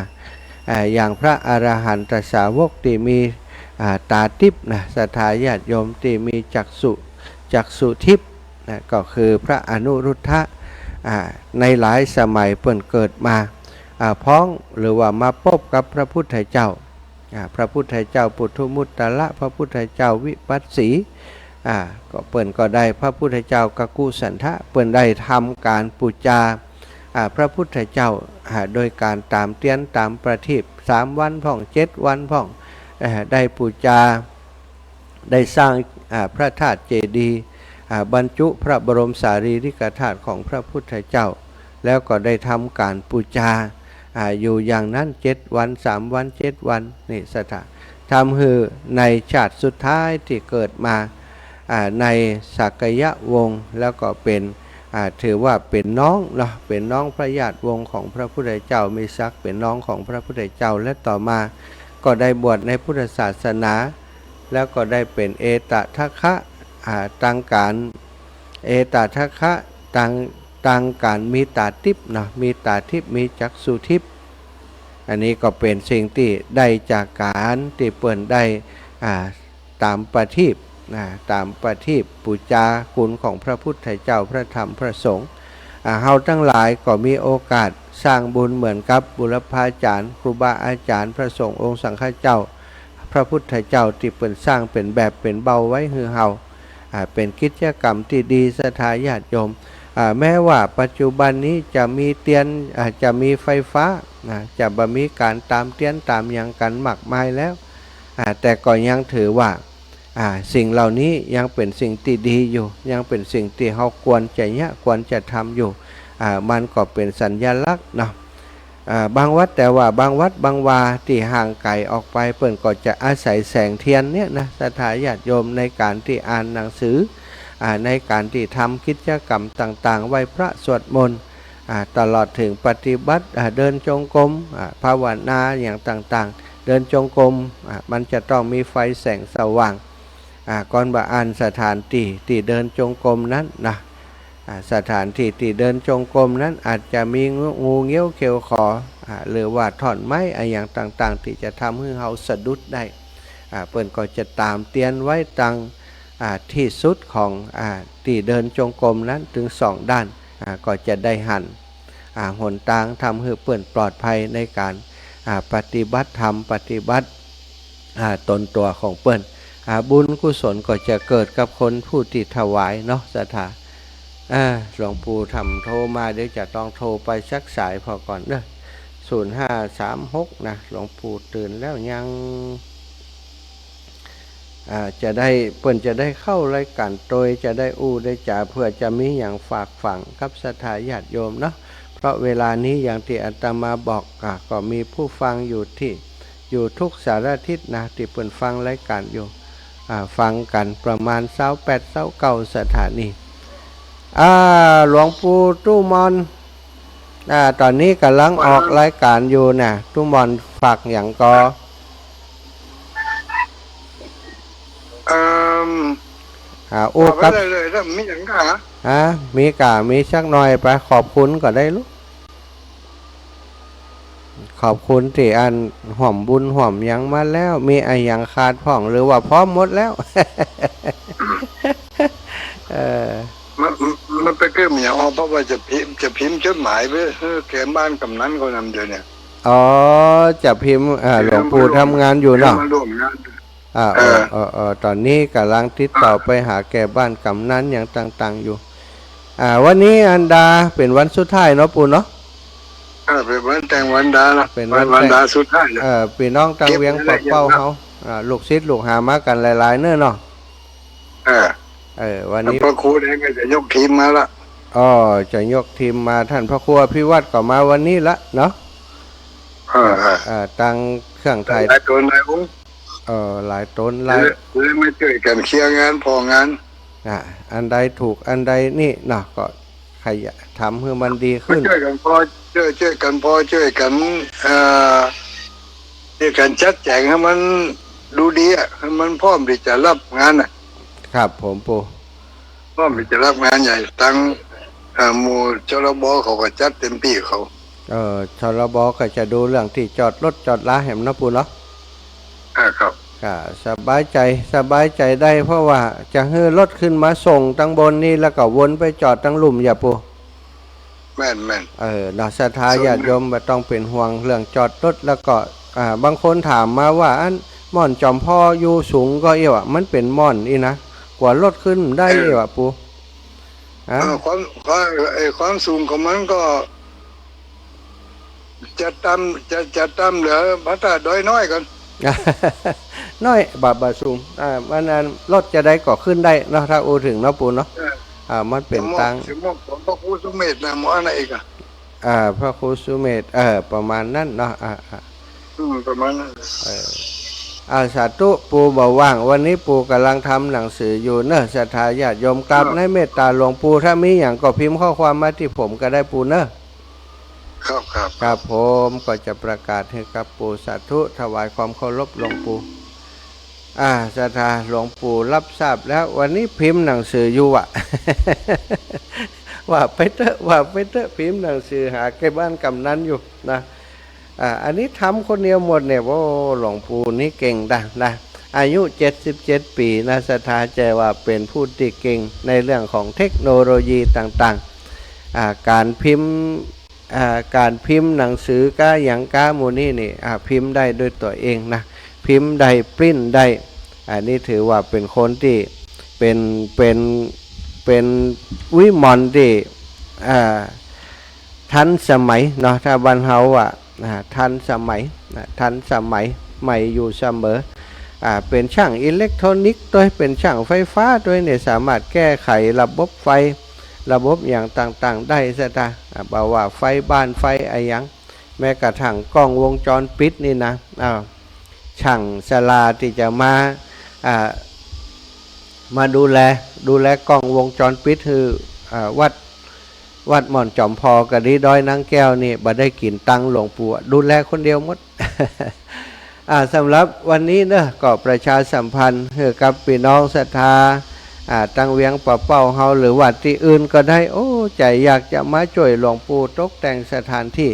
อ่า อย่างพระอรหันตสาวกตี้มี อ่า ต๋าติ๊บนะ ศรัทธาญาติโยมตี้มีจักษุ จักษุทิพย์นะ ก็คือพระอนุรุทธะ อ่า ในหลายสมัยเปิ้นเกิดมา อ่า พ้องหรือว่ามาปบกับพระพุทธเจ้า อ่า พระพุทธเจ้าปุถุมุตตะละ พระพุทธเจ้าวิปัสสี อ่า ก็เปิ้นก็ได้ พระพุทธเจ้ากักกุสันทะ เปิ้นได้ทำก๋านปู๋จา อ่า พระพุทธเจ้า อ่า โดยก๋านตามเตียนตามประทีป สามวันพ่อง เจ็ดวันพ่อง เอ่อ ได้ปู๋จา ได้สร้าง อ่า พระธาตุเจดีย์ อ่า บรรจุพระบรมสารีริกธาตุของพระพุทธเจ้า แล้วก็ได้ทำก๋านปู๋จา อ่า อยู่อย่างนั้นเจ็ดวัน สามวัน เจ็ดวัน นี่ศรัทธา ทำหื้อในชาติสุดท้ายตี้เกิดมา อ่า ในศากยวงศ์ แล้วก็เป๋น อ่า ถือว่าเป๋นน้องเนาะ เป๋นน้องพระญาติวงศ์ของพระพุทธเจ้า มีศักดิ์เป๋นน้องของพระพุทธเจ้า และต่อมาก็ได้บวชในพุทธศาสนา แล้วก็ได้เป๋นเอตทัคคะ อ่า ตังก๋าน เอตถะคะ ตัง ตังก๋านมีต๋าติ๊บเนาะ มีต๋าติ๊บ มีจักษุติ๊บ อันนี้ก็เป๋นสิ่งตี้ได้จากก๋านตี้เปิ้นได้ อ่า ต๋ามประทีป นะ ต๋ามประทีปปู๋จาคุณของพระพุทธเจ้า พระธรรม พระสงฆ์ อ่า เฮาตังหลายก็มีโอกาสสร้างบุญเหมือนกับบุรพาจารย์ ครูบาอาจารย์ พระสงฆ์องค์สังฆเจ้า พระพุทธเจ้าตี้เปิ้นสร้างเป๋นแบบเป๋นเบ้าไว้หื้อเฮา อ่า เป๋นกิจกรรมตี้ดีศรัทธาญาติโยม อ่า แม้ว่าปัจจุบันนี้จะมีเตียน อ่า จะมีไฟฟ้า นะ จะบ่มีก๋านตามเตียนตามหยังกั๋นมากมายแล้ว อ่า แต่ก็ยังถือว่า อ่า สิ่งเหล่านี้ยังเป๋นสิ่งตี้ดีอยู่ ยังเป๋นสิ่งตี้เฮาควรจะเยียะ ควรจะทำอยู่ อ่า มันก็เป๋นสัญลักษณ์เนาะ อ่า บางวัด แต่ว่าบางวัดบางวาตี้ห่างไก๋ออกไป เปิ้นก็จะอาศัยแสงเตียนเนี่ยนะ ศรัทธาญาติโยม ในก๋านตี้อ่านหนังสือ อ่า ในก๋านตี้ทำกิจกรรมต่างๆ ไหว้พระสวดมนต์ อ่า ตลอดเถิงปฏิบัติ อ่า เดินจงกรม อ่า ภาวนาอย่างต่างๆ เดินจงกรม อ่า มันจะต้องมีไฟแสงสว่าง อ่า ก่อนบ่าอั้นสถานตี้ตี้เดินจงกรมนั้นนะ อ่า สถานตี้ตี้เดินจงกรมนั้นอาจจะมีงู งูเงี้ยวเขียวขอ อ่า หรือว่าท่อนไม้อะหยังต่างๆ ตี้จะทำหื้อเฮาสะดุดได้ อ่า เปิ้นก็จะต๋ามเตียนไว้ตัง อ่า ตี้สุดของ อ่า ตี้เดินจงกรมนั้นเถิงสองด้าน อ่า ก็จะได้หัน อ่า หนตางทำหื้อเปิ้นปลอดภัยในก๋าน อ่า ปฏิบัติธรรม ปฏิบัติ อ่า ต๋นตั๋วของเปิ้น อ่า บุญกุศลก็จะเกิดกับคนผู้ตี้ถวายเนาะ ศรัทธา อ่า หลวงปู่ทำโทรมา เดี๋ยวจะต้องโทรไปสักสายผ่อก่อนเนาะ ศูนย์ห้าสามหก นะ หลวงปู่ตื่นแล้วยัง อ่า จะได้ เปิ้นจะได้เข้ารายก๋านโตย จะได้อู้ได้จ๋า เผื่อจะมีหยังฝากฝังกับศรัทธาญาติโยมเนาะ เพราะเวลานี้อย่างตี้อาตมาบอก อ่า ก็มีผู้ฟังอยู่ตี้ อยู่ทุกสารทิศนะ ตี้เปิ้นฟังรายก๋านอยู่ อ่า ฟังกั๋นประมาณซาวแปด ซาวเก้าสถานี อ่า หลวงปู่ตู้มอน อ่า ต๋อนนี้ก๋ำลังออกรายก๋านอยู่นะ ตู้มอนฝากหยังก่อ เอิ่ม อ่า อู้ ว่าไป กับ เรื่อยๆ ถ้ามีหยังก็หา อ่า มีก่า มีสักหน่อยไป ขอบคุณก็ได้ลูก ขอบคุณตี้อันฮ่วมบุญฮ่วมหยังมาแล้ว มีอะหยังขาดพ่อง หรือว่าพร้อมหมดแล้ว เออ มัน มันไปเกิดมีหยังออก เพราะว่าจะพิมพ์ จะพิมพ์จดหมายไปหื้อแก่บ้านกำนันเขานำเดี๋ยวเนี่ย อ๋อ จะพิมพ์ อ่า พิมพ์ หลวงปู่ทำงานอยู่เนาะ พิมพ์มาร่วมงาน อ่า เออ เออ เออ เออ ต๋อนนี้ก๋ำลังติดต่อ อ่า ไปหาแก่บ้านกำนันอย่างต่างๆ อยู่ อ่า วันนี้อันดาเป๋นวันสุดท้ายเนาะปู่เนาะ เออ เป๋นวันแต่งวันดาละ เป๋นวัน วันแต่ง วันดาสุดท้ายละ เออ ปี้น้องตังเวียงปากเป้าเฮา อ่า ลูกศิษย์ลูกหามากั๋นหลายๆ เน้อเนาะ เออ เออ วันนี้ พระครูแดงก็จะยกทีมมาละ อ๋อ จะยกทีมมา ต้านพระครูอภิวัตรก็มาวันนี้ละเนาะ เออ เออ เออ ตังเครื่องถ่าย หลายต๋นหลายองค์ เออ หลายต๋นหลาย เลย เลยมาจ้วยกั๋นเคลียร์งานผ่องาน อ่ะ อันใดถูกอันใดนี่เนาะ ก็ขยันทำหื้อมันดีขึ้น มาจ้วยกั๋นผ่อ จ้วย จ้วยกั๋นผ่อ จ้วยกั๋น เอ่อ จ้วยกั๋นจัดแจ๋งหื้อมันดูดีอะ หื้อมันพร้อมตี้จะฮับงานอะ ครับผมปู่ พร้อมตี้จะฮับงานใหญ่ ตัง เอ่อ หมู่ ชลบ เขาก็จัดเต็มตี้เขา เออ ชลบ ก็จะดูเรื่องตี้จอดรถจอดลาหื้อเนาะปู่เนาะ อ่า ครับ ก็สบายใจ๋ สบายใจ๋ได้ เพราะว่าจะหื้อรถขึ้นมาส่งตังบนนี้แล้วก็วนไปจอดตังลุ่มอย่าปู่ แม่น แม่น เออ เนาะ ศรัทธาญาติโยมบ่ต้องเป๋นห่วงเรื่องจอดรถ แล้วก็ อ่า บางคนถามมาว่า อันม่อนจอมผ่ออยู่สูงก่อเอี้ยวอะ มันเป๋นม่อนอี้นะ กว่ารถขึ้นได้ เออ เอี้ยวอะปู่ ฮะ เออ ความ ความ ไอ้ความสูงของมันก็ จะต่ำ จะ จะต่ำเหลือพระธาตุดอยน้อยก่อน น้อย บ่า บ่าสูง อ่า มันอันรถจะใดก็ขึ้นได้เนาะ ถ้าอู้เถิงเนาะปู่เนาะ เออ อ่า มันเป๋นตาง สมมุติ สมมุติของพระครูสุเมธนะ หมู่อันนั้นอีกอะ อ่า พระครูสุเมธ เออ ประมาณนั้นเนาะ อ่า อ่า อืม ประมาณนั้น เออ อ่า สาธุ ปู่บ่ว่าง วันนี้ปู่ก๋ำลังทำหนังสืออยู่เนาะ ศรัทธาญาติโยมกราบ ครับ ในเมตตาหลวงปู่ ถ้ามีหยังก็พิมพ์ข้อความมาตี้ผมก็ได้ปู่เนาะ ครับ ครับ ครับผม ก็จะประกาศหื้อกับปู่ สาธุ ถวายความเคารพหลวงปู่ อ่า ศรัทธา หลวงปู่รับทราบแล้ว วันนี้พิมพ์หนังสืออยู่อะ ว่าไปเต๊อะ ว่าไปเต๊อะ พิมพ์หนังสือหาแก่บ้านกำนันอยู่นะ อ่า อันนี้ทำคนเดียวหมดเนี่ย โอ้ หลวงปู่นี่เก่งดังนะ อายุเจ็ดสิบเจ็ดปี๋นะ ศรัทธา แต่ว่าเป๋นผู้ตี้เก่งในเรื่องของเทคโนโลยีต่างๆ อ่า ก๋านพิมพ์ อ่า ก๋านพิมพ์หนังสือก้าหยังก้าหมู่นี้นี่ อ่า พิมพ์ได้ด้วยตั๋วเองนะ พิมพ์ได้ ปริ้นได้ อันนี้ถือว่าเป๋นคนตี้เป๋น เป๋น เป๋นวิมลตี้ อ่า ทันสมัยเนาะ ถ้าบ้านเฮาอะ อ่า ทันสมัยนะ ทันสมัย ใหม่อยู่เสมอ อ่า เป๋นจ้างอิเล็กทรอนิกส์ตวย เป๋นจ้างไฟฟ้าตวยเนี่ย สามารถแก้ไขระบบไฟ ระบบหยังต่างๆ ได้ ศรัทธา อ่า บ่ว่าไฟบ้าน ไฟอะหยัง แม้กระทั่งกล้องวงจรปิดนี่นะ อ้าว จ้างศรัทธาตี้จะมา อ่า มาดูแล ดูแลกล้องวงจรปิดหื้อ อ่า วัด วัดม่อนจอมพอก็ดี ดอยนางแก้วนี่ บ่ได้กิ๋นตังค์หลวงปู่ ดูแลคนเดียวหมด อ่า สำหรับวันนี้เนาะ ก็ประชาสัมพันธ์หื้อกับปี้น้องศรัทธา อ่า ตังเวียงป่าเป้าเฮา หรือว่าตี้อื่นก็ได้ โอ้ ใจ๋อยากจะมาจ้วยหลวงปู่ตกแต่งสถานตี้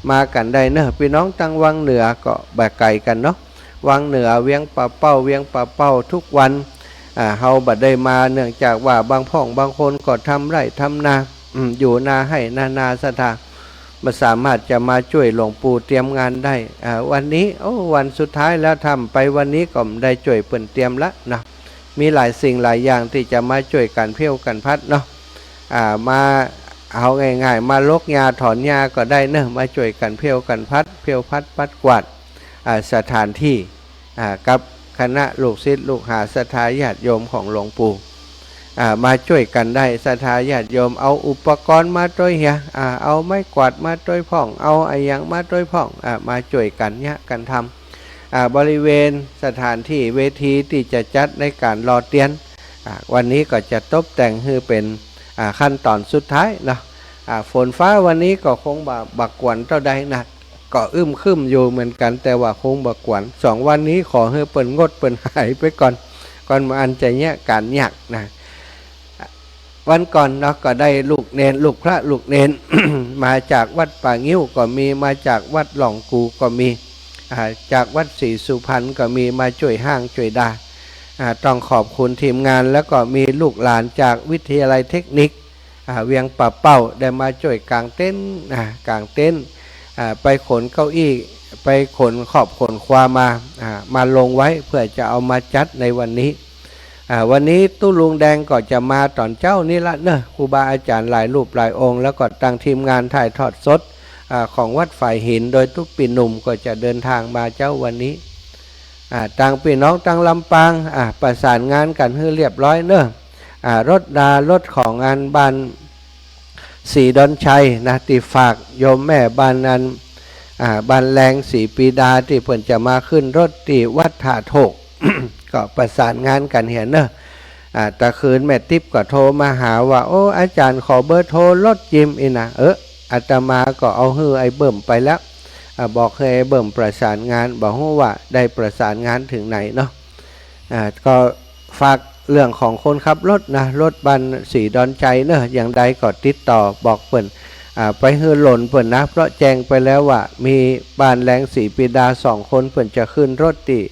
มากั๋นได้เนาะ ปี้น้องตังวังเหนือก็บ่ไก๋กั๋นเนาะ วังเหนือ เวียงป่าเป้า เวียงป่าเป้าทุกวัน อ่า เฮาบ่ได้มา เนื่องจากว่าบางพ่องบางคนก็ทำไร่ทำนา อืม อยู่นาไฮ่นานา ศรัทธา บ่สามารถจะมาจ้วยหลวงปู่เตรียมงานได้ อ่า วันนี้ โอ้ วันสุดท้ายแล้ว ถ้าบ่ไปวันนี้ก็บ่ได้จ้วยเปิ้นเตรียมละนะ มีหลายสิ่งหลายอย่างตี้จะมาจ้วยกั๋นเพลวกั๋นพัดเนาะ อ่า มา เอาง่ายๆ มาลกหญ้าถอนหญ้าก็ได้เนาะ มาจ้วยกั๋นเพลวกั๋นพัด เพลวพัดปัดกวาด อ่า สถานตี้ อ่า กับคณะลูกศิษย์ลูกหาศรัทธาญาติโยมของหลวงปู่ อ่า มาจ้วยกั๋นได้ ศรัทธาญาติโยม เอาอุปกรณ์มาตวยเหีย อ่า เอาไม้กวาดมาตวยพ่อง เอาอะหยังมาตวยพ่อง อ่า มาจ้วยกั๋นเยียะกั๋นทำ อ่า บริเวณสถานตี้เวทีตี้จะจัดในก๋านหล่อเตียน อ่า วันนี้ก็จะตบแต่งหื้อเป๋น อ่า ขั้นต๋อนสุดท้ายเนาะ อ่า ฝนฟ้าวันนี้ก็คงบ่ บ่กวนเต้าใดนะ ก็อึมครึมอยู่เหมือนกั๋น แต่ว่าคงบ่กวน สองวันนี้ขอหื้อเปิ้นงดเปิ้นหายไปก่อน ก่อนบ่อันจะเยียะก๋านยากนะ วันก่อนเนาะ ก็ได้ลูกเณร ลูกพระลูกเณร มาจากวัดป่างิ้วก็มี มาจากวัดหล่องกูก็มี อ่า จากวัดศรีสุพรรณก็มี มาจ้วยฮ้างจ้วยดา อ่า ต้องขอบคุณทีมงาน แล้วก็มีลูกหลานจากวิทยาลัยเทคนิค อ่า เวียงป่าเป้า ได้มาจ้วยก๋างเต็นท์ อ่า ก๋างเต็นท์ อ่า ไปขนเก้าอี้ ไปขนขอบขนคว้ามา อ่า มาลงไว้เพื่อจะเอามาจัดในวันนี้ อ่า วันนี้ตุ๊ลุงแดงก็จะมาต๋อนเจ๊านี่ละเนาะ ครูบาอาจ๋ารย์หลายรูปหลายองค์ แล้วก็ตังทีมงานถ่ายทอดสด อ่า ของวัดฝายหิน โดยตุ๊ปี้หนุ่มก็จะเดินทางมาเจ๊าวันนี้ อ่า ตังปี้น้องตังลำปาง อ่า ประสานงานกั๋นหื้อเรียบร้อยเนาะ อ่า รถดา รถของอันบ้านศรีดอนชัยนะ ตี้ฝากโยมแม่บ้านนั้น อ่า บ้านแลงศรีปีดา ตี้เปิ้นจะมาขึ้นรถตี้วัดท่าโทก ก็ประสานงานกั๋นเหียเนาะ อ่า ตะคืนแม่ติ๊บก็โทรมาหาว่า โอ้ อาจ๋ารย์ขอเบอร์โทรรถจิมอี้นะ เออ อาตมาก็เอาหื้อไอ้เบิ่มไปแล้ว อ่า บอกหื้อไอ้เบิ่มประสานงาน บ่ฮู้ว่าได้ประสานงานเถิงไหนเนาะ อ่า ก็ฝากเรื่องของคนขับรถนะ รถบ้านศรีดอนชัยเนาะ อย่างใดก็ติดต่อบอกเปิ้น อ่า ไปหื้อหล่นเปิ้นนะ เพราะแจ้งไปแล้วว่ามีบ้านแลงศรีปีดาสองคน เปิ้นจะขึ้นรถตี้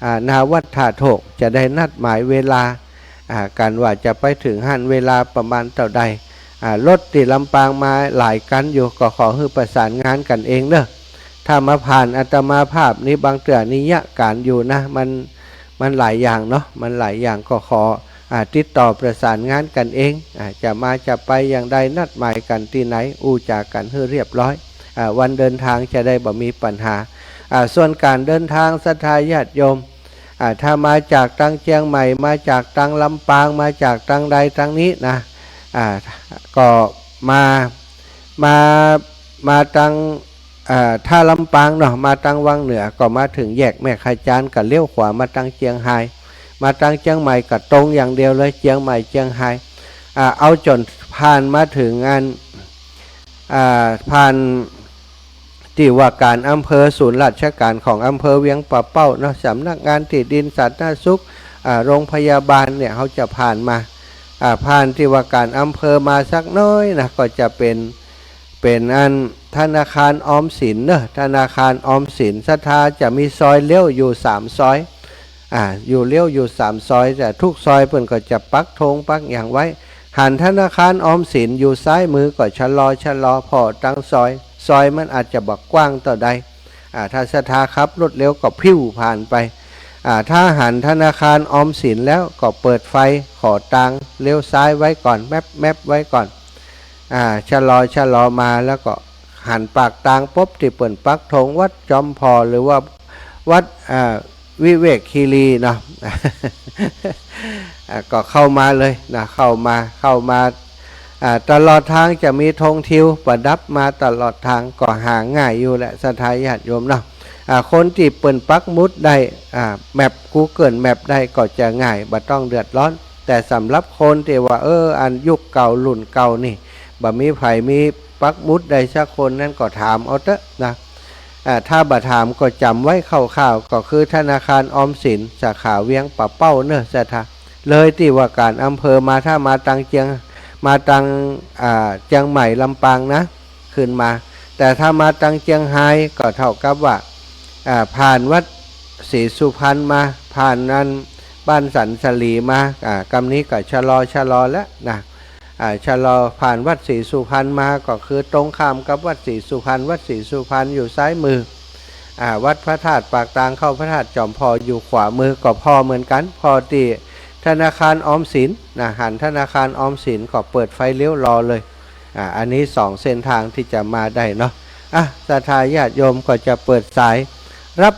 อ่า หน้าวัดท่าโทก จะได้นัดหมายเวลา อ่า กั๋นว่าจะไปเถิงหั้นเวลาประมาณเต้าใด อ่า รถตี้ลำปางมาหลายคันอยู่ ก็ขอหื้อประสานงานกั๋นเองเนาะ ถ้ามาผ่านอาตมาภาพนี่บางเตื้อนี่ยะก๋านอยู่นะ มัน มันหลายอย่างเนาะ มันหลายอย่าง ก็ขอ อ่า ติดต่อประสานงานกั๋นเอง อ่า จะมาจะไปอย่างใดนัดหมายกั๋นตี้ไหน อู้จ๋ากั๋นหื้อเรียบร้อย อ่า วันเดินทางจะได้บ่มีปัญหา อ่า ส่วนก๋านเดินทางศรัทธาญาติโยม อ่า ถ้ามาจากตังเจียงใหม่ มาจากตังลำปาง มาจากตังใดตังนี้นะ อ่า ก็มา มา มาตัง อ่า ถ้าลำปางเนาะ มาตังวังเหนือก็มาเถิงแยกแม่ขจานก็เลี้ยวขวามาตังเจียงฮาย มาตังเจียงใหม่ก็ตรงอย่างเดียวเลย เจียงใหม่เจียงฮาย อ่า เอาจ๋นผ่านมาเถิงอัน อ่า ผ่าน ตี้ว่าก๋านอำเภอ ศูนย์ราชก๋านของอำเภอเวียงป่าเป้าเนาะ สำนักงานตี้ดิน สาธารณสุข อ่า โรงพยาบาลเนี่ย เฮาจะผ่านมา อ่า ผ่านตี้ว่าก๋านอำเภอมาสักน้อยนะ ก็จะเป๋น เป๋นอันธนาคารออมสินเนาะ ธนาคารออมสิน ศรัทธาจะมีซอยเลี้ยวอยู่สามซอย อ่า อยู่เลี้ยวอยู่สามซอย แต่กู้ซอยเปิ้นก็จะปักธงปักหยังไว้ หันธนาคารออมสินอยู่ซ้ายมือก็ชะลอชะลอผ่อตังซอย ซอยมันอาจจะบ่กว้างเต้าใด อ่า ถ้าศรัทธาขับรถเร็วก็พิ้วผ่านไป อ่า ถ้าหันธนาคารออมสินแล้วก็เปิดไฟขอตัง เลี้ยวซ้ายไว้ก่อน แมปแมปไว้ก่อน อ่า ชะลอชะลอมาแล้วก็หันปากตางปุ๊บตี้เปิ้นปักธงวัดจอมผ่อหรือว่าวัด อ่า วิเวกคีรีเนาะ อ่า ก็เข้ามาเลยนะ เข้ามา เข้ามา อ่า ตลอดตางจะมีธงทิวประดับมาตลอดตาง ก็หาง่ายอยู่แหละ ศรัทธาญาติโยมเนาะ อ่า คนตี้เปิ้นปักหมุดได้ อ่า แมป กูเกิลแมป ได้ก็จะง่าย บ่ต้องเดือดร้อน แต่สำหรับคนตี้ว่า เออ อันยุคเก่ารุ่นเก่านี่ บ่มีใผมีปักหมุดได้สักคน นั้นก็ถามเอาเต๊อะนะ อ่า ถ้าบ่ถามก็จ๋ำไว้คร่าวๆ ก็คือธนาคารออมสินสาขาเวียงป่าเป้าเนาะ ศรัทธา เลยตี้ว่าก๋านอำเภอมา ถ้ามาตังเจียง มาตัง อ่า เจียงใหม่ลำปางนะ ขึ้นมา แต่ถ้ามาตังเจียงฮายก็เต้ากับว่า อ่า ผ่านวัดศรีสุพรรณมา ผ่านอันบ้านสันสลีมา อ่า กำนี้ก็ชะลอชะลอแล้วนะ อ่า ชะลอผ่านวัดศรีสุพรรณมา ก็คือตรงข้ามกับวัดศรีสุพรรณ วัดศรีสุพรรณอยู่ซ้ายมือ อ่า วัดพระธาตุปากตางเข้าพระธาตุจอมผ่ออยู่ขวามือ ก็ผ่อเหมือนกั๋น ผ่อตี้ธนาคารออมสินนะ หันธนาคารออมสินก็เปิดไฟเลี้ยวรอเลย อ่า อันนี้สองเส้นตางตี้จะมาได้เนาะ อ่ะ ศรัทธาญาติโยมก็จะเปิดสาย รับ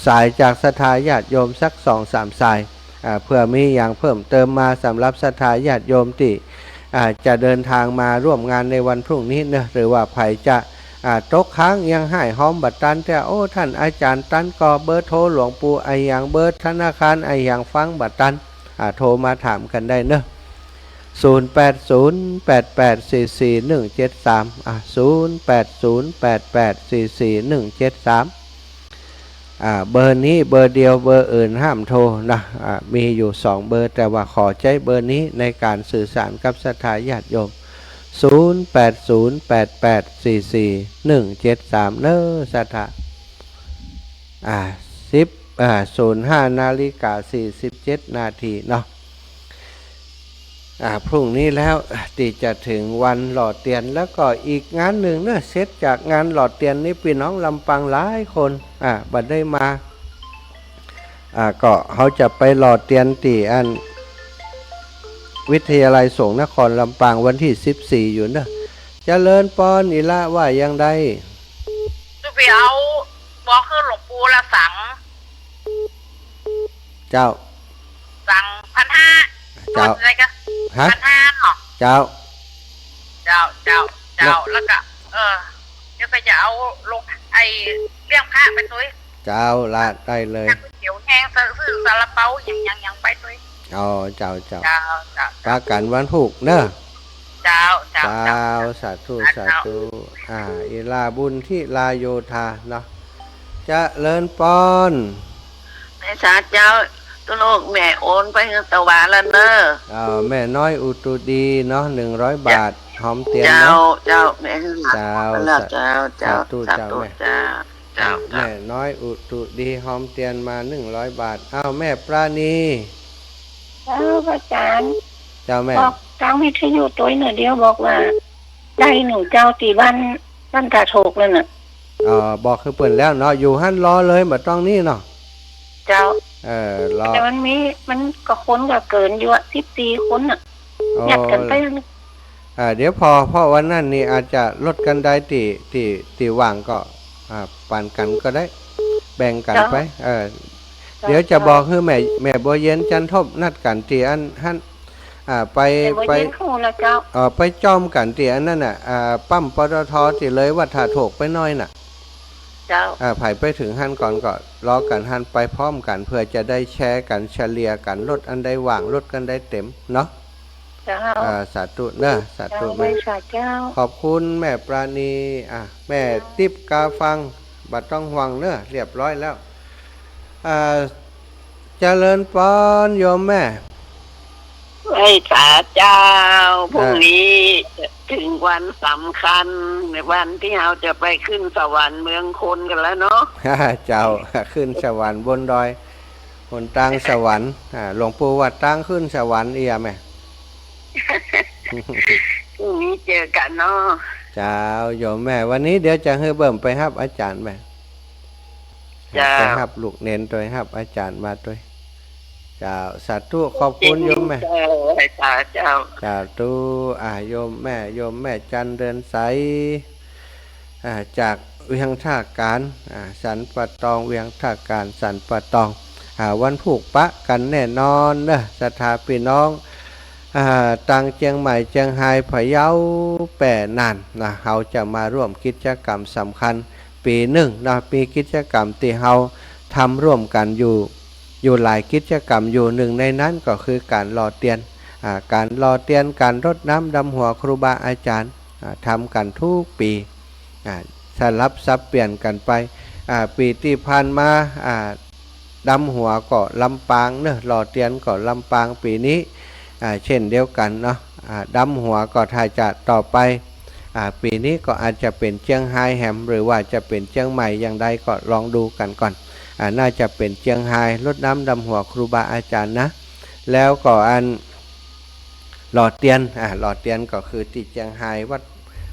สายจากศรัทธาญาติโยมสักสองสามสาย อ่า เผื่อมีหยังเพิ่มเติมมาสำหรับศรัทธาญาติโยมตี้ อ่า จะเดินตางมาร่วมงานในวันพรุ่งนี้เนาะ หรือว่าใผจะ อ่า ตกค้างยังฮ้ายฮอมบ่ตัน แต่ โอ้ ต้านอาจ๋ารย์ตันก่อ เบอร์โทรหลวงปู่อะหยัง เบอร์ธนาคารอะหยังฟังบ่ตัน อ่า โทรมาถามกั๋นได้เนาะ ศูนย์แปดศูนย์แปดแปดสี่สี่หนึ่งเจ็ดสาม อ่ะ ศูนย์แปดศูนย์แปดแปดสี่สี่หนึ่งเจ็ดสาม อ่า เบอร์นี้เบอร์เดียว เบอร์อื่นห้ามโทรนะ อ่า มีอยู่สองเบอร์ แต่ว่าขอใจ๊เบอร์นี้ในก๋านสื่อสารกับศรัทธาญาติโยม ศูนย์แปดศูนย์แปดแปดสี่สี่หนึ่งเจ็ดสาม เนาะ ศรัทธา อ่า สิบ อ่า ศูนย์ห้านาฬิกาสี่สิบเจ็ดนาทีเนาะ อ่า พรุ่งนี้แล้วตี้จะเถิงวันหล่อเตียน แล้วก็อีกงานนึ่งเนาะ เสร็จจากงานหล่อเตียนนี้ ปี้น้องลำปางหลายคน อ่า บ่ได้มา อ่า ก็เฮาจะไปหล่อเตียนตี้อันวิทยาลัยสงฆ์นครลำปางวันตี้สิบสี่อยู่เนาะ เจริญปอน อีหละว่าอย่างใด จะไปเอา บอกคือหลวงปู่ละสัง เจ้า สังพันห้า เจ้า ตัวอะไรก็ ฮะ พันห้าเนาะ เจ้า เจ้า เจ้า เจ้า แล้ว แล้วก็ เออ เดี๋ยวก็จะเอาลงไอ้เลี้ยงพระไปตวย เจ้าละ ได้เลย ก๋วยเตี๋ยวแห้ง ซื้อซาลาเปา หยัง หยัง หยังไปตวย อ๋อ เจ้า เจ้า เจ้า เจ้า ปะกั๋นวันพูกเนาะ เจ้า เจ้า เจ้า เจ้า สาธุ เจ้า สาธุ อ่า อีหละบุญทิลาโยธาเนาะ เจริญปอน แม่สาเจ้า ตุ๊ลูกแม่โอนไปหื้อตะหวาแล้วเน้อ อ่า แม่น้อยอุตุดีเนาะ หนึ่งร้อยบาท หอมเตียนเนาะ เจ้า เจ้า แม่หื้อหลาน เจ้า เจ้า สา เจ้า เจ้า สาธุ สาธุ เจ้าแม่ เจ้า เจ้า แม่น้อยอุตุดี หอมเตียนมาหนึ่งร้อยบาท อ้าว แม่ปราณี เจ้า พระอาจารย์ เจ้าแม่ บอกตางวิทยุตวยเน่อ เดี๋ยวบอกว่า ได้หนึ่งเจ้าตี้บ้าน บ้านตาโถกนั่นน่ะ อ๋อ บอกหื้อเปิ้นแล้วเนาะ อยู่หั้นรอเลย บ่ต้องนี่เนาะ เจ้า เออ รอ แต่มันมี มันก็คนก็เกิ๋นอยู่อะ สิบสี่คนน่ะ โอ้ ยัดกั๋นไป อ่า เดี๋ยวผ่อ ผ่อวันนั้นนี่อาจจะลดกั๋นได้ตี้ ตี้ ตี้ว่างก็ อ่า ปั๋นกั๋นก็ได้ แบ่งกั๋นไป เจ้า เออ เจ้า เดี๋ยวจะบอกหื้อแม่ แม่บัวเย็นจันทบนัดกั๋นตี้อันหั้น อ่า ไป แม่บัวเย็น ไป ฮู้แล้วเจ้า เอ่อ ไปจ้อมกั๋นตี้อันนั้นน่ะ อ่า ปั๊ม ปตท ตี้เลยวัดท่าโถกไปหน้อยน่ะ เจ้า อ่า ใผไปเถิงหั้นก่อนก็รอกั๋นหั้นไปพร้อมกั๋น เพื่อจะได้แชร์กั๋น เฉลี่ยกั๋น รถอันใดว่าง รถอันใดเต๋มเนาะ เจ้า อ่า สาธุเนาะ สาธุ เจ้า แม่ ไหว้สาเจ้า ขอบคุณแม่ปราณี อ่ะ แม่ติ๊บกาฟัง บ่ต้องห่วงเนาะ เรียบร้อยแล้ว อ่า เจริญปอนโยมแม่ ไหว้สาเจ้า อ่า พรุ่งนี้จะเถิงวันสำคัญ ในวันตี้เฮาจะไปขึ้นสวรรค์เมืองคนกั๋นแล้วเนาะ เจ้า ขึ้นสวรรค์บนดอย หนตางสวรรค์ อ่า หลวงปู่ว่าตางขึ้นสวรรค์เอียแม่ พรุ่งนี้เจอกั๋นเนาะ เจ้า โยมแม่ วันนี้เดี๋ยวจะหื้อเบิ่มไปฮับอาจ๋ารย์แม่ เจ้า ไปฮับลูกเณรตวย ฮับอาจ๋ารย์มาตวย เจ้า สาธุ ขอบคุณโยมแม่ เจ้า ไหว้สาเจ้า สาธุ อ่า โยมแม่ โยมแม่จันเดือนใส อ่า จากเวียงท่าก๋าน อ่า สันป่าตอง เวียงท่าก๋าน สันป่าตอง อ่า วันพูกปะกั๋นแน่นอนเนาะ ศรัทธาปี้น้อง อ่า ตางเจียงใหม่ เจียงฮาย พะเยา แป้น่านนะ เฮาจะมาร่วมกิจกรรมสำคัญ ปี๋นึ่งนะ มีกิจกรรมตี้เฮาทำร่วมกั๋นอยู่ อยู่หลายกิจกรรมอยู่ นึ่งในนั้นก็คือก๋านหล่อเตียน อ่า ก๋านหล่อเตียน ก๋านรดน้ำดำหัวครูบาอาจ๋ารย์ อ่า ทำกั๋นกู้ปี๋ อ่า สลับสับเปลี่ยนกั๋นไป อ่า ปี๋ตี้ผ่านมา อ่า ดำหัวก็ลำปางเนาะ หล่อเตียนก็ลำปาง ปี๋นี้ อ่า เช่นเดียวกั๋นเนาะ อ่า ดำหัวก็ถ้าจะต่อไป อ่า ปี๋นี้ก็อาจจะเป๋นเจียงฮายแหม หรือว่าจะเป๋นเจียงใหม่อย่างใดก็ลองดูกั๋นก่อน อ่า น่าจะเป๋นเจียงฮาย รดน้ำดำหัวครูบาอาจ๋ารย์นะ แล้วก็อัน หล่อเตียน อ่า หล่อเตียนก็คือตี้เจียงฮาย วัด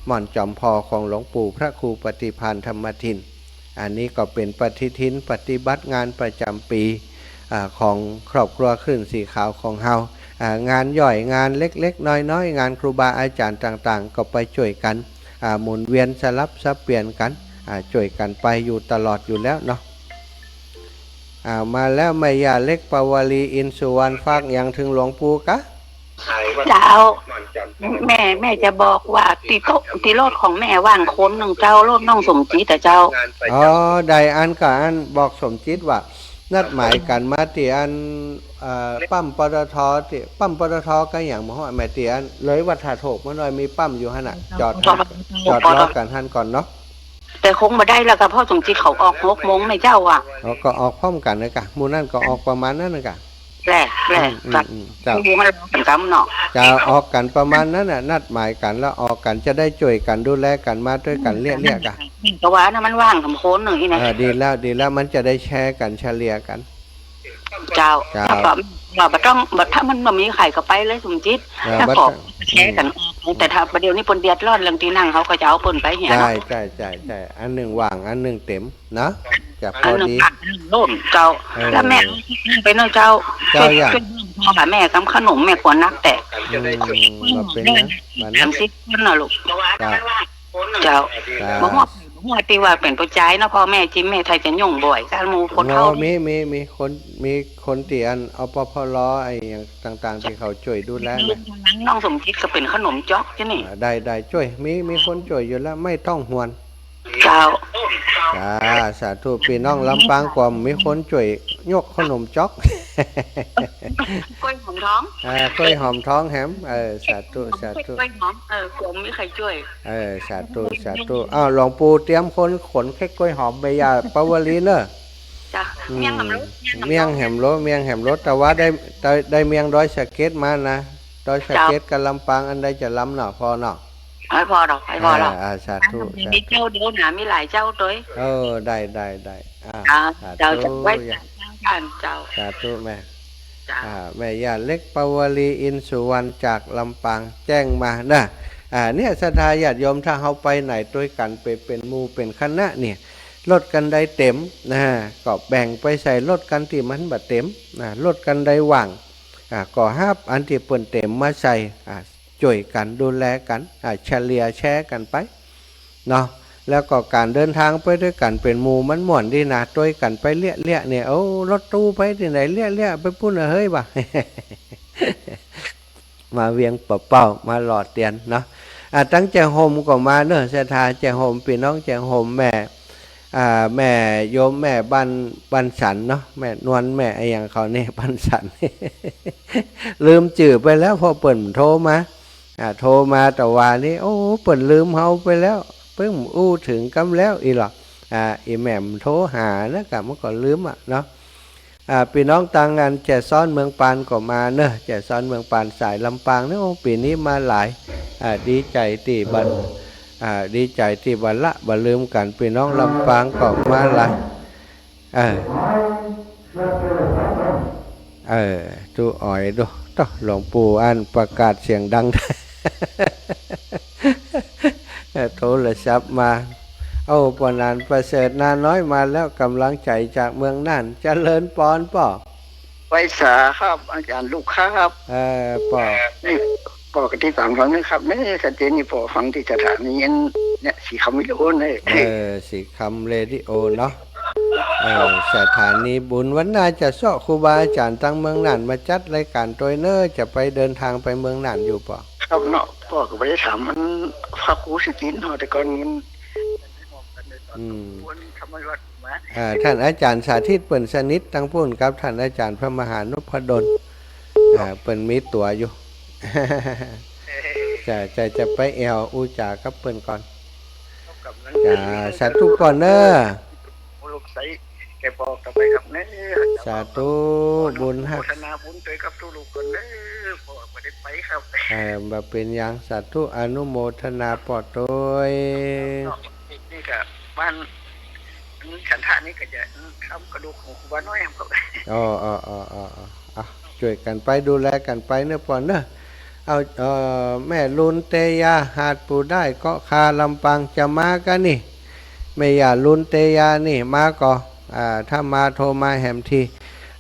ม่อนจอมพอของหลวงปู่พระครูปฏิภาณธรรมทิน อันนี้ก็เป๋นปฏิทินปฏิบัติงานประจ๋ำปี๋ อ่า ของครอบครัวคลื่นสีขาวของเฮา อ่า งานย่อย งานเล็กๆ น้อยๆ งานครูบาอาจ๋ารย์ต่างๆ ก็ไปจ้วยกั๋น อ่า หมุนเวียนสลับสับเปลี่ยนกั๋น อ่า จ้วยกั๋นไปอยู่ตลอดอยู่แล้วเนาะ อ่า มาแล้ว แม่ย่าเล็กปาวลี อินสุวรรณ ฝากหยังเถิงหลวงปู่กะ เจ้า แม่ แม่จะบอกว่าตี้โต๊ะ ตี้รถของแม่ว่างคนหนึ่งเจ้า รถน้องสมจิตอะเจ้า อ๋อ ได้ อันก็อันบอกสมจิตว่า นัดหมายกั๋นมาตี้อัน เอ่อ ปั๊ม ปตท ตี้ ปั๊ม ปตท กะหยังบ่ฮู้ แม่ ตี้อันเลยวัดท่าโทกมาหน่อย มีปั๊มอยู่หั้นน่ะ จอด จอดรอกั๋นหั้นก่อนเนาะ แต่คงบ่ได้แล้วกะ เพราะสมจิตเขาออกหกโมงแม่เจ้าอะ อ๋อ ก็ออกพร้อมกั๋นนะกะ หมู่นั้นก็ออกประมาณนั้นนะกะ แหละ แหละ อืม อืม อืม เจ้า อยู่หั้นกั๋นเนาะ จะออกกั๋นประมาณนั้นน่ะ นัดหมายกั๋นแล้วออกกั๋น จะได้จ้วยกั๋นดูแลกั๋นมาตวยกั๋นเละๆ กะ แต่ว่าอันนั้นมันว่างสองคนหนึ่งนี่นะ เออ ดีแล้ว ดีแล้ว มันจะได้แชร์กั๋น เฉลี่ยกั๋น เจ้า เจ้า ถ้าบ่ บ่ บ่ต้อง บ่ ถ้ามันบ่มีใผก็ไปเลยสมจิต เออ ถ้าบ่ บ่ แชร์กั๋น แต่ถ้าบ่าเดี่ยวนี้เปิ้นเดือดร้อนเรื่องตี้นั่ง เขาก็จะเอาเปิ้นไปเหียเนาะ ใช่ ใช่ ใช่ ใช่ อันหนึ่งว่าง อันหนึ่งเต็มเนาะ จะพอดี อันหนึ่งว่าง อันหนึ่งโล่งเจ้า เออ แล้วแม่ไปเนาะเจ้า เจ้า ช่วย อย่า ช่วยพ่อหาแม่กำขนม แม่กลัวนักแตก อืม มาเป๋นนะ มานะ สามสิบคนน่ะลูก เจ้า เจ้า เจ้า บ่ฮู้ บ่ฮู้ตี้ว่าเป๋นผู้จายเนาะ พ่อแม่จิมแม่ไทยจะยุ่งบ่อย การหมู่คนเฒ่า อ๋อ มี มี มีคน มีคนตี้อัน อปพล ไอ้หยังต่างๆ ตี้เขาจ้วยดูแลนะ น้องสมจิตก็เป๋นขนมจ๊อกจ้ะนี่ อ่า ได้ ได้ จ้วย มี มีคนจ้วยอยู่แล้ว ไม่ต้องห่วง เจ้า จ้า สาธุ ปี้น้องลำปางก็มีคนจ้วยยกขนมจ๊อก กล้วยหอมทอง อ่า กล้วยหอมทองแหม เออ สาธุ สาธุ กล้วยหอม เออ กลัวมีใผจ้วย เออ สาธุ สาธุ อ้าว หลวงปู่เตรียมคนขนเค้กกล้วยหอม แม่ย่าปาวลีเนอะ เจ้า อืม เมี่ยงแหมโล เมี่ยงแหมโล เมี่ยงแหมโล แต่ว่าได้ ได้ ได้เมี่ยงดอยสะเก็ดมานะ ดอยสะเก็ดกับลำปาง อันใดจะล้ำเนาะ พอเนาะ ไอ้พอดอก ไอ้พอดอก อ่า อ่า สาธุ มี สาธุ เจ้าเดียวนะ มีหลายเจ้าตวย เออ ได้ ได้ ได้ อ่า อ่า สาธุ เจ้าจะไหว้ เจ้า เจ้า สาธุแม่ เจ้า อ่า แม่ย่าเล็กปาวลี อินสุวรรณ จากลำปาง แจ้งมานะ อ่า เนี่ย ศรัทธาญาติโยม ถ้าเฮาไปไหนตวยกั๋นเป๋น เป๋นหมู่เป๋นคณะเนี่ย รถคันใดเต็มนะ ก็แบ่งไปใส่รถคันตี้มันบ่เต็มนะ รถคันใดว่าง อ่า ก็ฮับอันตี้เปิ้นเต็มมาใส่ อ่า จ้วยกั๋นดูแลกั๋น อ่า เฉลี่ยแชร์กั๋นไปเนาะ แล้วก็ก๋านเดินตางไปตวยกั๋นเป๋นหมู่มันม่วนดีนะ ตวยกั๋นไปเละๆ เนี่ย โอ้ รถตู้ไปตี้ไหนเละๆ ไปปู๊นน่ะเฮ้ยบ่า มาเวียงป่าเป้า มาหล่อเตียนเนาะ อ่า ตังแจ้ห่มก็มาเนอะ ศรัทธาแจ้ห่ม ปี้น้องแจ้ห่ม แม่ อ่า แม่โยมแม่บ้าน บ้านสันเนาะ แม่นวล แม่อะหยังเขานี่ บ้านสัน ลืมจื้อไปแล้ว เพราะเปิ้นโทรมา อ่า โทรมาตะวานี้ โอ้ เปิ้นลืมเฮาไปแล้ว เปิ้นอู้เถิงกำแล้วอี้ลอ อ่า อี่แม่มันโทรหานะกะ มันก็ลืมอะเนาะ อ่า ปี้น้องตังอันแจซ้อนเมืองปานก็มาเนอะ แจซ้อนเมืองปานสายลำปางเนี่ย โอ้ ปี๋นี้มาหลาย อ่า ดีใจ๋ตี้บ่ อ่า ดีใจ๋ตี้บ่ละบ่ลืมกั๋น ปี้น้องลำปางก็มาหลาย เออ เออ ตู้อ๋อยดู โต้ หลวงปู่อั้นประกาศเสียงดัง เออ โทรศัพท์มา โอ้ ป้อหนานประเสริฐนาน้อยมาแล้ว ก๋ำลังใจ๋จากเมืองน่าน เจริญปอนป้อ ไหว้สาครับ อาจ๋ารย์ลูกครับ เออ ป้อ นี่ ป้อก็ติดต๋ามฟังนะครับ นี่ สะเตียนนี่ป้อฟังตี้สถานีเนี่ย สีคำวิทยุเนี่ย เออ สีคำเรดิโอเนาะ เออ สถานีบุญ วันหน้าจะเซาะครูบาอาจ๋ารย์ตังเมืองน่านมาจัดรายก๋านตวยเนอะ จะไปเดินทางไปเมืองน่านอยู่ป้อ ครับเนาะ ป้อก็บ่ได้ถามมันพระครูสุจินต์เนาะ แต่ก่อนมัน อืม อ่า ท่านอาจ๋ารย์สาธิตเปิ้นสนิทตังปู้นกับท่านอาจ๋ารย์พระมหานพดล อ่า เปิ้นมีตั๋วอยู่ จะ จะ จะไปแอ่วอู้จ๋ากับเปิ้นก่อน จ้า สาธุก่อนเนอะ สาธุ บุญฮัก เออ บ่เป๋นหยัง สาธุ อนุโมทนาป้อตวย นี่ก็บ้าน อันนี้ฉันทะนี่ก็จะทำกระดูกของครูบาน้อยครับ อ๋อ อ๋อ อ่ะ จ้วยกั๋นไป ดูแลกั๋นไปเนอะป้อเนอะ เอา เอ่อ แม่ลุนเตยา หาดปู่ด้าย เกาะคา ลำปาง จะมาก่ะนี่ แม่ย่าลุนเตยานี่ มาก่อ อ่า ถ้ามาโทรมาแหมที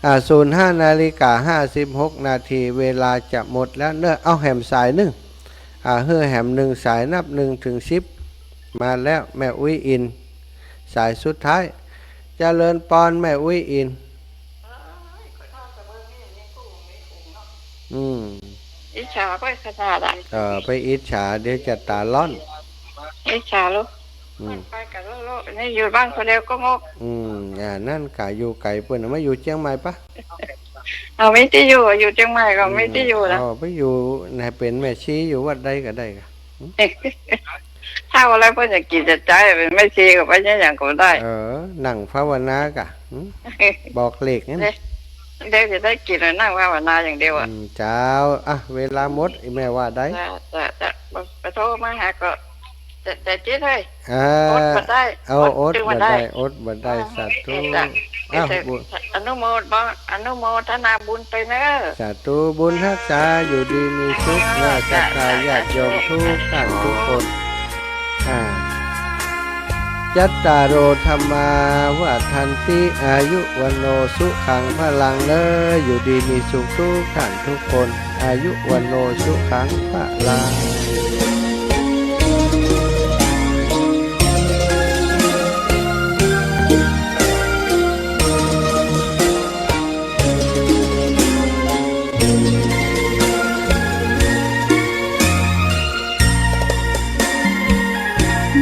อ่า ศูนย์ห้านาฬิกาห้าสิบหกนาที เวลาจะหมดแล้วเนอะ เอาแหมสายนึ่ง อ่า หื้อแหมนึ่งสาย นับนึ่งเถิงสิบ มาแล้ว แม่อุ๊ยอิน สายสุดท้าย เจริญปอน แม่อุ๊ยอิน อืม อิจฉาไปขนาดอะ เออ ไปอิจฉา เดี๋ยวจะต๋าร้อน อิจฉาลูก อืม ไปกับลูกๆ นี่อยู่บ้านคนเดียวก็งก อืม อ่า นั่นก๋ะ อยู่ไก๋เปิ้น มาอยู่เจียงใหม่ปะ เอา มีตี้อยู่ อยู่เจียงใหม่ก็มีตี้อยู่นะ อืม เอา ไปอยู่ ไหนเป๋นแม่ชีอยู่วัดใดก็ได้ก่ะ เฒ่าแล้วเปิ้นจะกิ๋นจะใจ๊ เป๋นแม่ชีก็ไปเนี่ยหยังก็ได้ เออ นั่งภาวนาก่ะ หืม บอกเลขนั่น เดี๋ยว เดี๋ยวจะได้กิ๋น นั่งภาวนาอย่างเดียวอะ อืม เจ้า อ่ะ เวลาหมด อีแม่ว่าได้ จ้ะ จ้ะ จ้ะ ไปโทรมาหาก็ แต่ แต่จิตเฮ้ย อ่า อดบ่ได้ เอา อด อดบ่ได้ อดบ่ได้ อ่า สาธุ เออ จ้ะ อ้าว เออ บุญ อนุโมท อนุโมทนาบุญไปเนอะ สาธุ บุญฮักษา อยู่ดีมีสุข เออ เมื่อศรัทธาญาติโยมทุกท่านทุกคน อ่า จัตตาโร ธัมมา วัฑฒันติ อายุ วัณโณ สุขัง พลัง เนอะ อยู่ดีมีสุขทุกท่านทุกคน อายุ วัณโณ สุขัง พลัง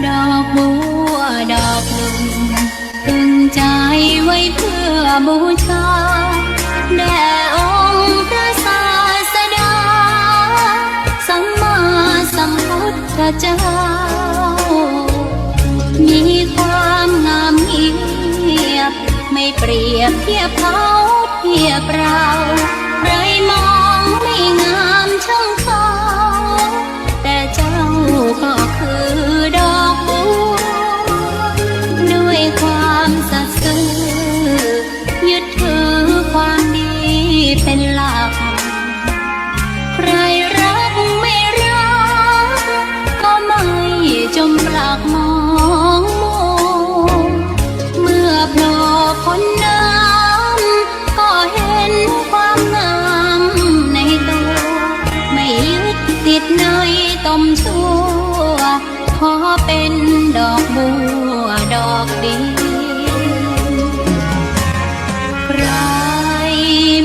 ดอกบัวดอกหนึ่ง ตึงใจไว้เพื่อบูชา แด่องค์พระศาสดา สัมมาสัมพุทธเจ้า มีความงามเงียบ ไม่เปรียบเทียบเขาเทียบเรา ใครมองไม่งามช่างเขา แต่เจ้าก็คือดอกบัว ด้วยความสัตย์ซื่อ ยึดถือความดีเป็นหลัก ใครรักไม่รัก ก็ไม่จมปลักมองมัว เมื่อโผล่พ้นน้ำ ก็เห็นความงามในตัว ไม่ยึดติดในตมชั่ว ขอเป็นดอกบัวดอกเดียว ใคร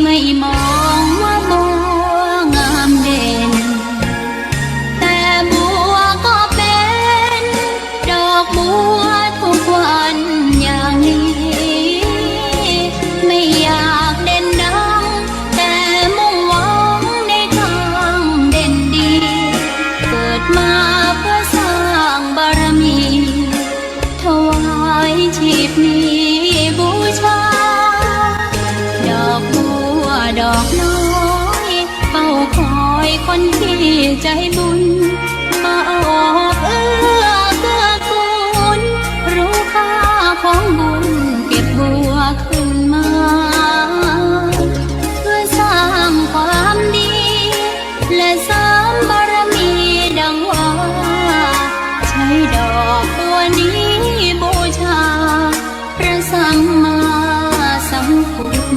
ไม่มองว่าบัวงามเด่น แต่บัวก็เป็นดอกบัวทุกวัน บุญ มาออกเอื้อเกื้อกูล รู้ค่าของบุญ เก็บบัวขึ้นมา เพื่อสร้างความดี และเสริมบารมีดังว่า ใช้ดอกบัวนี้บูชา พระสัมมาสัมพุทธอ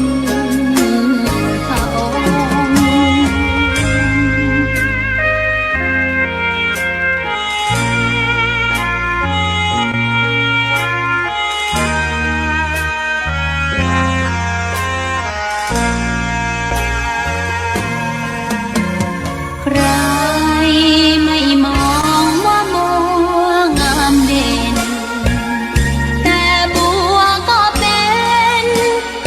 งค์ ใครไม่มองว่าบัวงามเด่น แต่บัวก็เป็น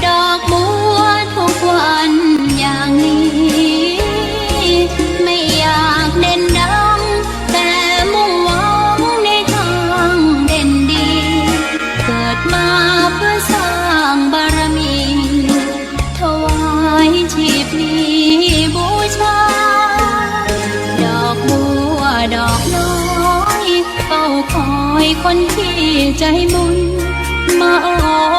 ดอกบัวทุกวันอย่างนี้ ไม่อยากเด่นดัง แต่มุ่งหวังในทางเด่นดี เกิดมาเพื่อสร้างบารมี ถวายชีพนี้บูชา ดอกบัวดอกน้อย เฝ้าคอยคนที่ใจบุญ มาออก